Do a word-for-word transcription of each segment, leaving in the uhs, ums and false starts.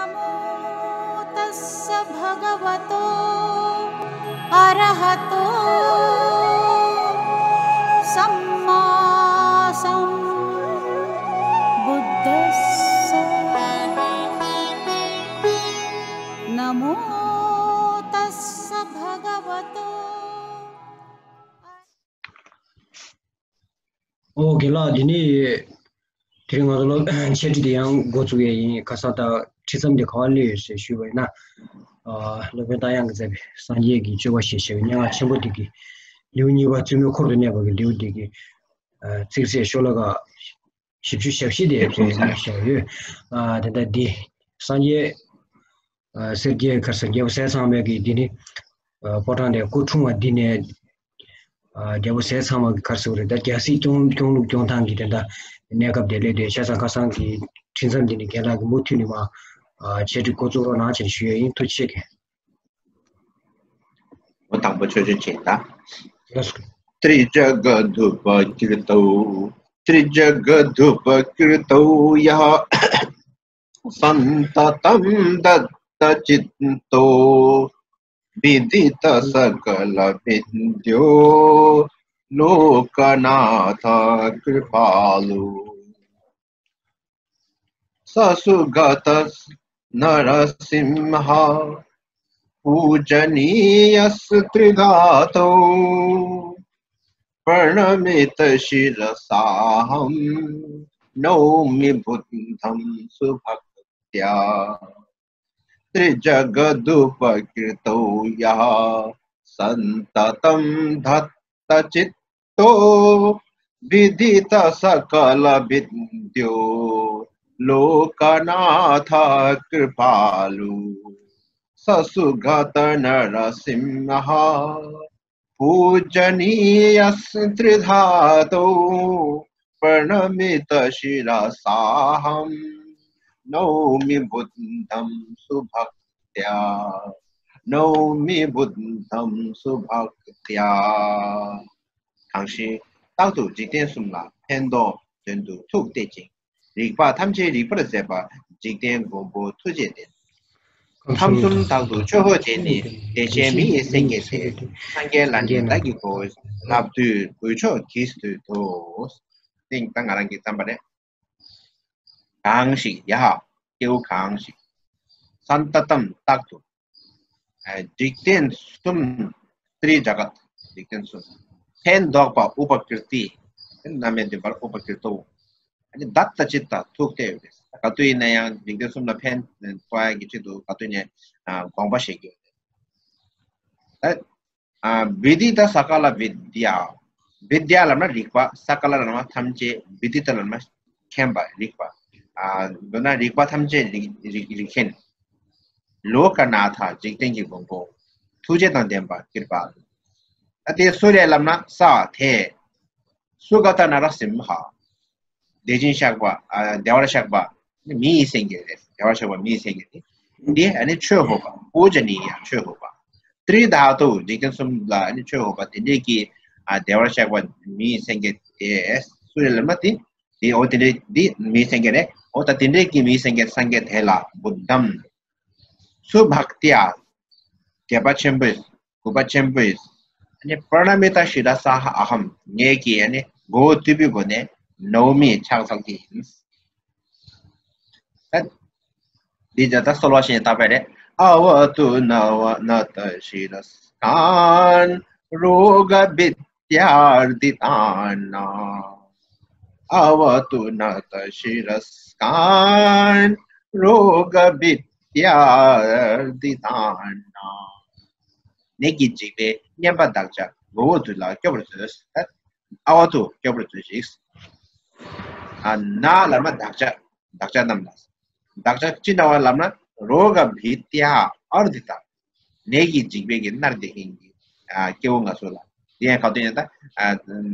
नमो तस्स भगवतो अरहतो सम्मा सम्बुद्धस्स। नमो तस्स भगवतो ཨོ་རྒན་ལགས། དེ་ནས་དེ་རིང་ང་ཚོ་ལ་འཆད་ཁྲིད་དེ་ཡང་འགོ་བཙུགས་ཡས་ཡིན། ཁ་སང་ད་ཁྲིད་མཚམས་དེ་ག་པར་སླེབས་ཡོད་ཟེར་ཞུས་པ་ཡིན་ན། ཨ། སློབ་དཔོན་རྟ་དབྱངས་ཀྱིས་མཛད་པའི་སངས་རྒྱས་ཀྱི་སྤྱོད་པ་ཞེས་བྱ་བའི་སྙན་ངག་ཆེན་པོ་དེ་གི་ལེའུ་གཉིས་པ་བཙུན་མོའི་འཁོར་དུ་གནས་པ་གི་ལེའུ་དེ་གི་ཨ། ཚིགས་བཅད་ཤོ་ལོ་ཀ་བཞི་བཅུ་ཞེ་བཞི་དེ་བྱས་ནས་བཞག་ཡོད། ཨ། དེ་ལྟར་འདི་སངས་རྒྱས་ཨ། སེར་སྐྱའི་ཁར་སང་རྒྱལ་པོ་ཟས་གཙང་མའི་གི་འདི་ནི་ཨ། ཕོ་བྲང་ནས་སྐུ་འཁྲུངས་པ་འདི་ནས་ཨ། རྒྱལ་པོ་ཟས་གཙང་མ་གི་ཁར་སང་རེད། ད་རྒྱལ་སྲིད་སྐྱོང་སྐྱོང་ལུགས་སྐྱོང་སྟངས་ཀྱི་དེ་འདྲ་གནས་སྐབས་དེ་སླེབས་དེ། བྱས་ཙང་ཁ་སང་གི་ཁྲིད་མཚམས་འདི་ནི་རྒན་ལགས་ཀྱིས་མུ་མཐུད་ནས་མ་ཨ། འཆད་ཁྲིད་འགོ་བཙུགས་རོགས་གནང་ཞེས་ཞུ་ཡས་ཡིན། ཐུགས་རྗེ་ཆེ་གི། འོ། དང་པོ་ཆོས་ཆོས་བྱེད་ད། ལགས་སོ། ཏྲི་ཛ་ག་དྷུ་པ་ཀྲི་ཏོ། ཏྲི་ཛ་ག་དྷུ་པ་ཀྲི་ཏོ་ཡ། སན་ཏ་ཏམ་དཏ་ཅི་ཏོ། བི་དི་ཏ་སྐ་ལ་བི་དྷྱོ། ལོ་ཀ་ན་ཐ་ཀྲི་པཱ་ལོ། ས་སུ་ག་ཏ་ན་ར་སིམ་ཧ། པུ་ཇ་ནི་ཡ་སི་ཏྲི་དྷཱ་ཏོ། པྲ་ཎ་མི་ཏ་ཤི་ར་སཱ་ཧམ། ནོ་མི་བུདྡྷམ་སུ་བྷཀ་ཏྱ། ཏྲི་ཛ་ག་དྷུ་པ་ཀྲི་ཏོ་ཡ། སན་ཏ་ཏམ་དཏ་ཅི་ཏོ། བི་དི་ཏ་སྐ་ལ་བི་དྷྱོ། ལོ་ཀ་ན་ཐ་ཀྲི་པཱ་ལོ། ས་སུ་ག་ཏ་ན་ར་སིམ་ཧ། པུ་ཇ་ནི་ཡ་སི་ཏྲི་དྷཱ་ཏོ། པྲ་ཎ་མི་ཏ་ཤི་ར་སཱ་ཧམ། ནོ་མི་བུདྡྷམ་སུ་བྷཀ་ཏྱ། ནོ་མི་བུདྡྷམ་སུ་བྷཀ་ཏྱ། གང་ཞིག་རྟག་ཏུ་འཇིག་རྟེན་གསུམ་ལ་ཕན་འདོགས་དོན་དུ་ཐུགས་གཏད་ཅིང་། རིག་པ་ཐམས་ཅད་རིག་པར་མཛད་པ་འཇིག་རྟེན་མགོན་པོ་ཐུགས་རྗེ་ལྡན། ཁམས་གསུམ་དག་ཏུ་ཆོས་འཁོར་བཅས་ནི། བདེ་ཆེན་མི་ཡི་སེང་གེ་སྟེ། སངས་རྒྱས་ལྷ་འདྲེ་བདག་གིས་བསྐོར། ལྷ་བདུད་འོད་མཆོག་གིས་བསྡུས་སོ། ཏིང་ད་ང་རང་གིས་བརྩམས་པ་རེད། གང་ཞིག་ཡ། སྐྱེ་བོ་གང་ཞིག་སན་ཏ་ཏམ་རྟག་ཏུ། ཨ། འཇིག་རྟེན་གསུམ། ཏྲི་ཛ་ག་དྷ། འཇིག་རྟེན་གསུམ། ཕན་འདོགས་པ་ཨུ་པ་ཀྲི་ཏི། རྣམ་དབྱེ་བདུན་པར་ཨུ་པ་ཀྲི་ཏོ། ཨ་ནི་དཏ་ཅི་ཏ་ཐུགས་གཏད་ཡོད་རེད། ག་དུས་ཡིན་ན་ཡང་འཇིག་རྟེན་གསུམ་ལ་ཕན་ཐོགས་ཡག་གི་ཆེད་དུ་ག་དུས་ནས་ཨ། དགོངས་པ་བཞེས་ཀྱི་ཡོད་རེད། ད། ཨ། བི་དི་ཏ་སྐ་ལ་བི་དྷྱ། བི་དྷྱ་ལབ་ན་རིག་པ། ས་ཀ་ལ་ལབ་ན་ཐམས་ཅད། བི་དི་ཏ་ལབ་ན་མཁྱེན་པ། རིག་པ། ཨ། མདོར་ན་རིག་པ་ཐམས་ཅད་རིག་རིག་རིག་མཁན། ལོ་ཀ་ན་ཐ། འཇིག་རྟེན་གྱི་མགོན་པོ། ཐུགས་རྗེ་དང་ལྡན་པ་ཀྲི་པཱ་ལོ། ད་དེ་སུ་རེད་ལབ་ན་ས་དེ། སུ་ག་ཏ་ན་ར་སིམ་ཧ། བདེ་ཆེན་ཤཱཀ་པ། ཨ། བདེ་བར་གཤེགས་པ། མི་ཡི་སེང་གེ་རེད། བདེ་བར་གཤེགས་པ་མི་ཡི་སེང་གེ་དེ། འདི་ཨ་ནི་ཆོས་ཧོ་པ། པུ་ཇ་ནི་ཡ། ཆོས་ཧོ་པ། ཏྲི་དྷཱ་ཏོ། འཇིག་རྟེན་གསུམ་ལ་ཨ་ནི་ཆོས་ཧོ་པ་དེ་འདྲས་ཀྱི། ཨ། བདེ་བར་གཤེགས་པ་མི་ཡི་སེང་གེ་དེ་སུ་རེད་ལབ་ན་དེ། དེ་འོ་དེ་འདྲས་དེ་མི་ཡི་སེང་གེ་རེད། འོ་ད་དེ་འདྲས་ཀྱི་མི་ཡི་སེང་གེ་སངས་རྒྱས་དེ་ལ་བུདྡྷམ། སུ་བྷཀ་ཏྱ། དད་པ་ཆེན་པོས། གུས་པ་ཆེན་པོས། ཨ་ནི་པྲ་ཎ་མི་ཏ་ཤི་ར་སཱ་ཧ་ཨ་ཧམ། ངེད་ཀྱིས་ཨ་ནི་མགོ་བོ་དུད་པའི་སྒོ་ནས་ནོ་མི་ཕྱག་འཚལ་གྱི་ཡིན། ད་འདི་ད་ལྟ་གསོལ་བ་བཤད་བཏབ་པ་རེད། ཨ་བ་ཏུ་ན་བ་ན་ཏ་ཤི་ར་སྐཱན་རོ་ག་བི་དྱ་ཨར་དི་ཏཱ་ན། ཨ་བ་ཏུ་ན་ཏ་ཤི་ར་སྐཱན་རོ་ག་བི་དྱ་ཨར་དི་ཏཱ་ན། ནད་ཀྱི་འཇིགས་པས་ཉེན་པ་བདག་ཅག་མགོ་བོ་དུད་ལ་སྐྱོབ་པར་མཛོད། ཨ་བ་ཏུ་སྐྱོབ་པར་མཛོད་ཅིག་ཨ་ན་ལབ་ན་བདག་ཅག་བདག་ཅག་རྣམས་ལ། བདག་ཅག་ཅི་འདྲ་བ་ལབ་ན། རོ་ག་བི་དྱ་ཨར་དི་ཏཱ། ནད་ཀྱི་འཇིགས་པས་ཀྱི་མནར་བསྡད་མཁན་གྱི་ཨ་སྐྱེ་བོ་ང་ཚོ་ལ། དེ་ཡང་ག་དུས་ཡིན་ད། ཨ་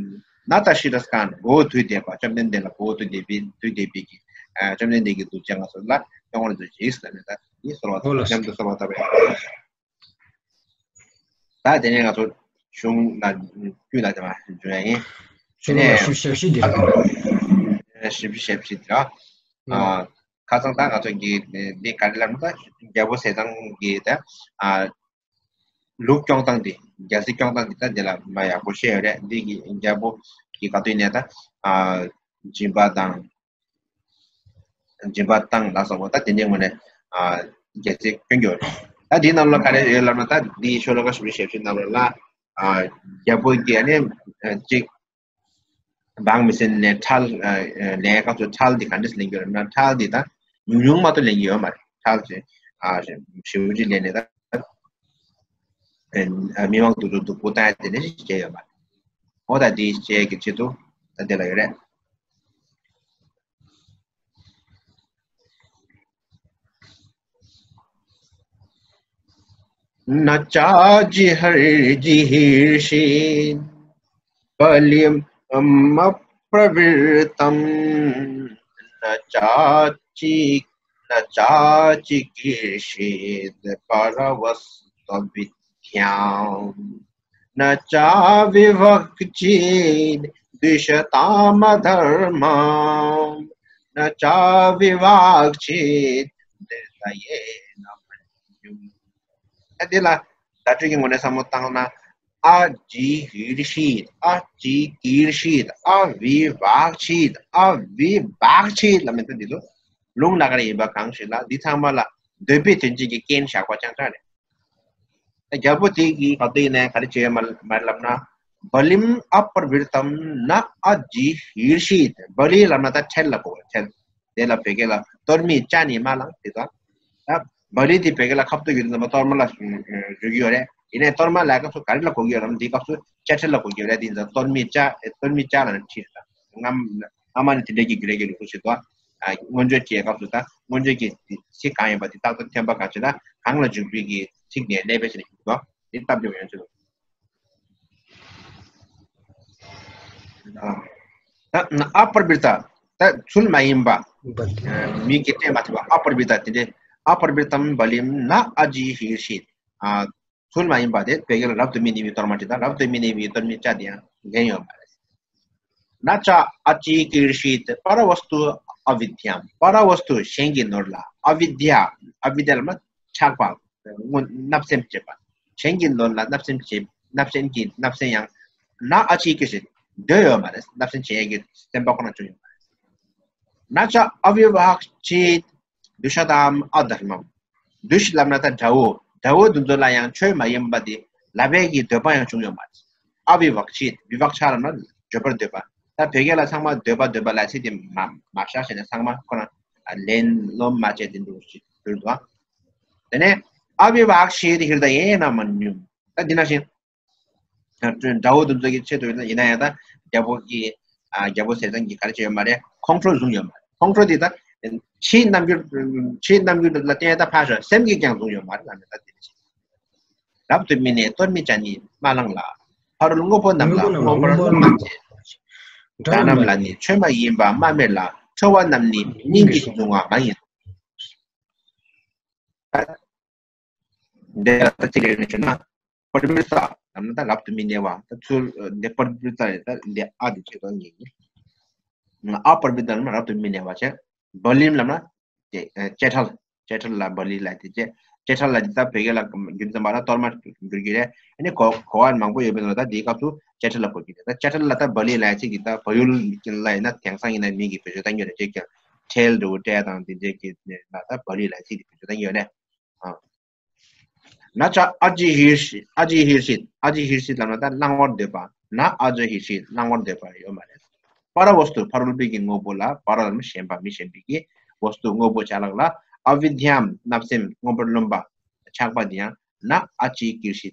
ན་ཏ་ཤི་ར་སྐཱན་མགོ་བོ་དུད་བསྡད་པ། བཅོམ་ལྡན་འདས་ལ་མགོ་བོ་དུད་བསྡད་པའི་དུད་བསྡད་པའི་གི་ཨ་བཅོམ་ལྡན་འདས་ཀྱི་གདུལ་བྱ་ང་ཚོ་ལ་སྐྱོང་བར་མཛོད་ཅིག་ཟེར་ནས། ད་འདི་གསོལ་བ་ཨོ་ལགས་སོ། མཉམ་དུ་གསོལ་བ་བཏབ་པ་ཡིན། ད་དེ་ནས་ང་ཚོ་གཞུང་ལ་རྒྱུད་ལ་དེ་མ་འཇུག་ཡ་ཡིན། གཞུང་ལ་ཞུ་ཞབས་ཕྱི་འདི་རེད། ཞབས་ཕྱི་ཞབས་ཕྱི་འདི་ར། ཨ། ཁ་སང་ད་ང་ཚོ་གི་འདི་ག་རེ་ལབ་ན་ད་རྒྱལ་པོ་ཟས་གཙང་གི་ད་ཨ་ལུགས་སྐྱོང་སྟངས་འདི་རྒྱལ་སྲིད་སྐྱོང་སྟངས་འདི་ད་འདི་ལ་མ་ཡག་པོ་བཤད་ཡོད་རེད། འདི་གི་རྒྱལ་པོ་གི་ག་དུས་ནས་ད་ཨ་སྦྱིན་པ་དང་སྦྱིན་པ་བཏང་ལ་སོགས་པ་ད་དེ་འདྲའི་ངོས་ནས་ཨ་རྒྱལ་སྲིད་སྐྱོང་གི་ཡོད་རེད། ད་འདིའི་ནང་ལ་ག་རེ་ཡོད་ལབ་ན་ད་འདིའི་ཤོ་ལོ་ཀ་བཞི་བཅུ་ཞེ་བཞི་ནང་ལ་ཨ་རྒྱལ་པོ་གི་ཨ་ནི་ཨ་གཅིག་འབངས་མི་སེར་ནས་ཁྲལ་ཨ་ཨ་ལེན་སྐབས་སུ་ཁྲལ་འདི་ག་འདྲས་ལེན་གྱི་ཡོད་རེད་ན། ཁྲལ་འདི་ད་ཉུང་ཉུང་མ་གཏོགས་ལེན་གྱི་ཡོད་མ་རེད། ཁྲལ་ཅིག་ཨ་ཞེ་པོ་ཅིག་ལེན་ནས་ད་ཨ་མི་མང་སྡུག་སྡུག་སྡུག་པོ་བཏང་ཡ་དེ་འདྲས་ཞིག་བྱས་ཡོད་མ་རེད། འོ་ད་འདི་བྱས་ཀྱི་ཆེད་དུ་ད་འདི་ལ་ཡོད་རེད། न चाजिहर्जिहीर्षीत् बलिमप्रवृत्तम्। न चाचि न चाचिकीर्षीत् परवस्त्वविद्याम्। न चाविवक्षीद्विषतामधर्मम्। न चाविवाक्षीद् निर्दयेन मन्युम्। ཨ་དེ་ལ་བརྡ་སྤྲོད་ཀྱི་ངོས་ནས་བསམ་བློ་བཏང་ན། ཨ་ཇི་ཧིར་ཤིད། ཨ་ཅི་ཀིར་ཤིད། ཨ་བི་བག་ཤིད། ཨ་བི་བག་ཤིད་ལ་མེད་ན་འདི་ཚོ་ལུང་ལ་ག་རེ་ཡིན་པ་གང་ཞིག་ལ་འདི་ཚང་མ་ལ་འདོད་པའི་དོན་ཅན་གྱི་རྐྱེན་བཞག་པ་རྐྱང་རྐྱང་རེད། རྒྱལ་པོ་དེ་གིས་ག་དུས་ནས་ག་རེ་བྱས་ཡོད་མ་མ་རེད་ལབ་ན། བ་ལིམ་ཨ་པར་བིར་ཏམ་ན་ཨ་ཇི་ཧིར་ཤིད། བ་ལི་ལབ་ན་ད་ཁྲལ་ལ་གོ་བ་ཁྲལ། དེ་ལ་བོད་སྐད་ལ་གཏོར་མའི་ལྕགས་ནི་མ་ལང་དེ་དང་། ད་བ་ལི་དེ་བོད་སྐད་ལ་ཁ་བཏུག་ཡོད་ཙམ་པ་གཏོར་མ་ལ་འཇུག་གི་ཡོད་རེད། ཡིན་ནའི་གཏོར་མ་ལ་སྐབས་སུ་ག་རེ་ལ་གོ་གི་ཡོད་རམ། འདི་སྐབས་སུ་ལྕགས་ཁྲལ་ལ་གོ་གི་ཡོད་རེད། དེ་ཡིན་ཙང་གཏོར་མའི་ལྕགས་གཏོར་མའི་ལྕགས་ལ་ནི་ཁྲིད་རེད། ད་སྔ་སྔ་མ་ནས་དེ་འདྲའི་གི་རྒྱུ་ལས་ཀྱི་ལུགས་སྲོལ་ཞིག་འདུག་ཨ་སྔོན་བརྗོད་བྱེད་སྐབས་སུ་ད་སྔོན་བརྗོད་ཀྱི་ཚིག་གང་ཡིན་པ་དེ་ཏག་ཏག་ཐོན་པ་གང་བྱེད་ན་གང་ལ་འཇུག་པའི་གི་ཚིག་ནས་སླེབས་པའི་ཕྱིར་འདུག་དེ་སྟབས་བདེ་བ་ཡོང་ཆེད་དུ། ད་ཨ་པར་བིར་ཏ། ད་ཚུལ་མ་ཡིན་པ། མི་གི་སྤྲད་མ་ཐུབ་པ་ཨ་པར་བིར་ཏ་དེ་འདྲའི་ཨ་པར་བིར་ཏམ་བ་ལིམ་ན་ཨ་ཇི་ཧིར་ཤིད། ཚུལ་མ་ཡིན་པ་དེ་བོད་སྐད་ལ་རབ་ཏུ་མི་གནས་པའི་གཏོར་མ་ཅིག་དང་རབ་ཏུ་མི་གནས་པའི་གཏོར་མའི་ལྕགས་དེ་ཡང་འགན་ཡོད་མ་རེད། ན་ཅ་ཨ་ཅི་ཀིར་ཤིད་པ་ར་ཝ་སྟུ་ཨ་བི་དྱམ། པ་ར་ཝ་སྟུ་གཞན་གྱི་ནོར་ལ། ཨ་བི་དྱ། ཨ་བི་དྱ་ལབ་ན་ཆགས་པ། སྔོན་བརྣབ་སེམས་བྱེད་པ། གཞན་གྱི་ནོར་ལ་བརྣབ་སེམས་བྱེད། བརྣབ་སེམས་ཀྱི་བརྣབ་སེམས་ཡང་ན་ཨ་ཅི་ཀིར་ཤིད་འདོད་ཡོད་མ་རེད། བརྣབ་སེམས་བྱེད་ཡས་ཀྱི་སེམས་པ་ཁོ་ན་བྱུང་ཡོད་མ་རེད། ན་ཅ་ཨ་བི་བག་ཤིད་དུ་ཤ་དམ་ཨ་དྷར་མམ། དུ་ཤ་ལབ་ན་ད་དགྲ་བོ། དགྲ་བོ་དེ་ཚོ་ལ་ཡང་ཆོས་མ་ཡིན་པ་དེ་ལབ་པའི་གི་འདོད་པ་ཡང་བྱུང་ཡོད་མ་རེད། ཨ་བི་བག་ཤིད། བི་བག་ཤ་ལབ་ན་བརྗོད་པར་འདོད་པ། ད་བོད་སྐད་ལ་ཚང་མ་འདོད་པ་འདོད་པ་ལབ་ཚིག་དེ་མ་མ་བཞག་བྱས་ནས་ཚང་མ་ཁོ་ན་ལན་སློབ་མ་བྱས་དེ་འདུག་ཞིག་གྱུར་འདུག་དེ་ནས་ཨ་བི་བག་ཤིད་ཧིར་ད་ཡེ་ན་མ་ཉུམ། ད་འདི་ནང་བཞིན། དགྲ་བོ་དེ་ཚོ་གི་ཆེད་དུ་ཡིན་ན་ཡང་ད་རྒྱལ་པོ་གི་ཨ་རྒྱལ་པོ་ཟས་གཙང་གིས་ག་རེ་བྱས་ཡོད་མ་རེད། ཁོང་ཁྲོ་བཟུང་ཡོད་མ་རེད། ཁོང་ཁྲོ་དེ་ད་ཕྱིའི་རྣམ་འགྱུར་ཕྱིའི་རྣམ་འགྱུར་ལ་བརྟེན་ད་ཕར་ཞོག་སེམས་ཀྱིས་ཀྱང་བཟུང་ཡོད་མ་རེད་ལབ་ནས་ད་དེ་འདྲ་བྱས། རབ་ཏུ་མི་གནས་གཏོར་མའི་ལྕགས་ནི་མ་ལང་ལ། ཕ་རོལ་དངོས་པོ་རྣམས་ལ་མངོན་པར་རློམ་མ་བྱེད། དགྲ་རྣམས་ལ་ནི་ཆོས་མ་ཡིན་པ་མ་སྨྲས་ལ། ཁྲོ་བ་རྣམས་ནི་སྙིང་གིས་བཟུང་བ་མ་ཡིན། འདི་ལ་ད་ཅི་རེད་ཞུ་ན། པར་པིར་ཏ་ལབ་ན་ད་རབ་ཏུ་མི་གནས་པ་ད་ཚུལ་འདི་པར་པིར་ཏ་རེད། ད་འདི་ཨ་འདི་ཆེད་དུ་ངེས་ངེས། ཨ་པར་པིར་ཏ་ལབ་ན་རབ་ཏུ་མི་གནས་པ་བྱས། བ་ལིམ་ལབ་ན་ཅེ་ཨ་ཅེ་ཁྲལ། ཅེ་ཁྲལ་ལ་བ་ལི་ལབ་དེ་ཅེ་ཅེ་ཁྲལ་ལ་འདི་ད་བོད་སྐད་ལ་རྒྱུ་མཚན་པ་ལ་གཏོར་མ་འགྱུར་གྱི་རེད། ཨ་ནི་གོ་གོ་བ་མང་པོ་ཡོད་པའི་ནང་ལ་ད་འདིའི་སྐབས་སུ་ཅེ་ཁྲལ་ལ་གོ་གི་རེད། ད་ཅེ་ཁྲལ་ལ་ད་བ་ལི་ལབ་ཚིག་འདི་ད་བལ་ཡུལ་ལ་ཡིན་ན་དེང་སང་ཡིན་ན་མི་གི་བེད་སྤྱོད་གཏང་གི་རེད། ཅེ་ཁྲལ་འདྲ་བོ་སྤྲད་དང་དེ་འདྲས་ཀྱི་ལ་ད་བ་ལི་ལབ་ཚིག་འདི་བེད་སྤྱོད་གཏང་གི་ཡོད་རེད། ཨ། ན་ཅ་ཨ་ཇི་ཧིར་ཤི། ཨ་ཇི་ཧིར་ཤི། ཨ་ཇི་ཧིར་ཤི་ལབ་ན་ད་བླང་བར་འདོད་པ། ན་ཨ་ཇི་ཧིར་ཤི་བླང་བར་འདོད་པ་ཡོད་མ་རེད། པ་ར་ཝ་སྟུ་ཕ་རོལ་པོའི་གི་དངོས་པོ་ལ། པ་ར་ལབ་ན་གཞན་པ་མི་གཞན་པའི་གི་ཝ་སྟུ་དངོས་པོ་ཆ་ལག་ལ། ཨ་བི་དྱམ་བརྣབ་སེམས་མངོན་པར་རློམ་པ་ཆགས་པ་དེ་ཡང་ན་ཨ་ཅི་ཀིར་ཤི་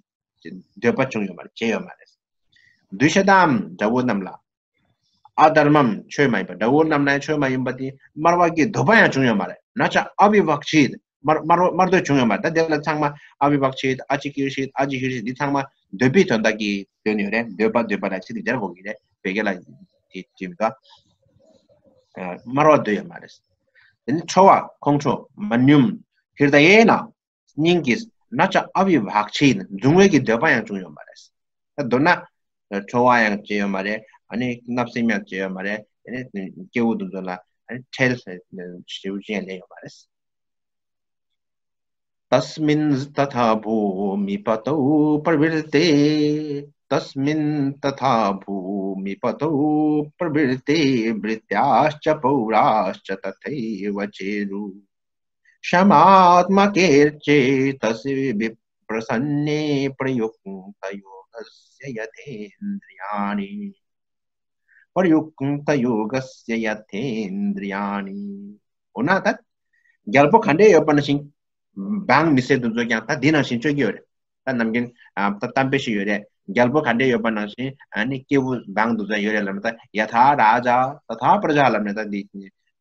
འདོད་པ་བྱུང་ཡོད་མ་རེད། བྱས་ཡོད་མ་རེད། དུ་ཤ་དམ་དགྲ་བོ་རྣམས་ལ། ཨ་དྷར་མམ་ཆོས་མ་ཡིན་པ། དགྲ་བོ་རྣམས་ལ་ཡང་ཆོས་མ་ཡིན་པ་དེ་སྨྲ་བ་གི་འདོད་པ་ཡང་བྱུང་ཡོད་མ་རེད། ན་ཅ་ཨ་བི་བག་ཤིད། སྨྲ་སྨྲ་སྨྲ་འདོད་བྱུང་ཡོད་མ་རེད། ད་དེ་ལ་ཚང་མ་ཨ་བི་བག་ཤིད། ཨ་ཅི་ཀིར་ཤིད། ཨ་ཅི་ཧིར་ཤིད། འདི་ཚང་མ་འདོད་པའི་དོན་དག་གི་དོན་ཡོད་རེད། འདོད་པ་འདོད་པ་ལ་ཚིག་འདི་འདྲ་གོ་གི་རེད། བོད་སྐད་ལ་དེ་དེ་མི་འདུག་ཨ་སྨྲ་བ་འདོད་ཡོད་མ་རེད། དེ་ནི་ཁྲོ་བ་ཁོང་ཁྲོ་མ་ཉུམ། ཧིར་ད་ཡེ་ན། སྙིང་གི་ན་ཅ་ཨ་བི་བག་ཤིད་འབྱུང་བའི་གི་འདོད་པ་ཡང་བྱུང་ཡོད་མ་རེད། ད་མདོར་ན་ཁྲོ་བ་ཡང་སྐྱེ་ཡོད་མ་རེད། ཨ་ནི་བརྣབ་སེམས་ཡང་སྐྱེ་ཡོད་མ་རེད། ཨ་ནི་སྐྱེ་བོ་དེ་ཚོ་ལ་ ཨ་ནི་ཁྲལ་ཞེ་པོ་ཅིག་ལེན་ཡོད་པ་རེད། तस्मिंस्तथा भूमिपतौ प्रवृत्ते, तस्मिंस्तथा भूमिपतौ प्रवृत्ते भृत्याश्च पौराश्च तथैव चेरु। क्षमात्मके चेतसि विप्रसन्ने प्रयुक्तयोगस्य यथेन्द्रियाणि। प्रयुक्तयोगस्य यथेन्द्रियाणि। འོ་ན་ད་རྒྱལ་པོ་ག་འདྲས་ཡོད་པ་ནང་བཞིན་འབངས་མི་སེར་དེ་ཚོ་ཀྱང་ད་འདི་ནང་བཞིན་སྤྱོད་ཀྱི་ཡོད་རེད། ད་ནམ་རྒྱུན་ཨ་ད་གཏམ་དཔེ་ཞིག་ཡོད་རེད། རྒྱལ་པོ་ག་འདྲས་ཡོད་པ་ནང་བཞིན་ཨ་ནི་སྐྱེ་བོ་འབངས་དེ་ཚོ་ཡོད་རེད་ལབ་ན། ད་ཡ་ཐཱ་རཱ་ཛཱ་ཏ་ཐཱ་པྲ་ཛཱ་ལབ་ནས་ད་འདི་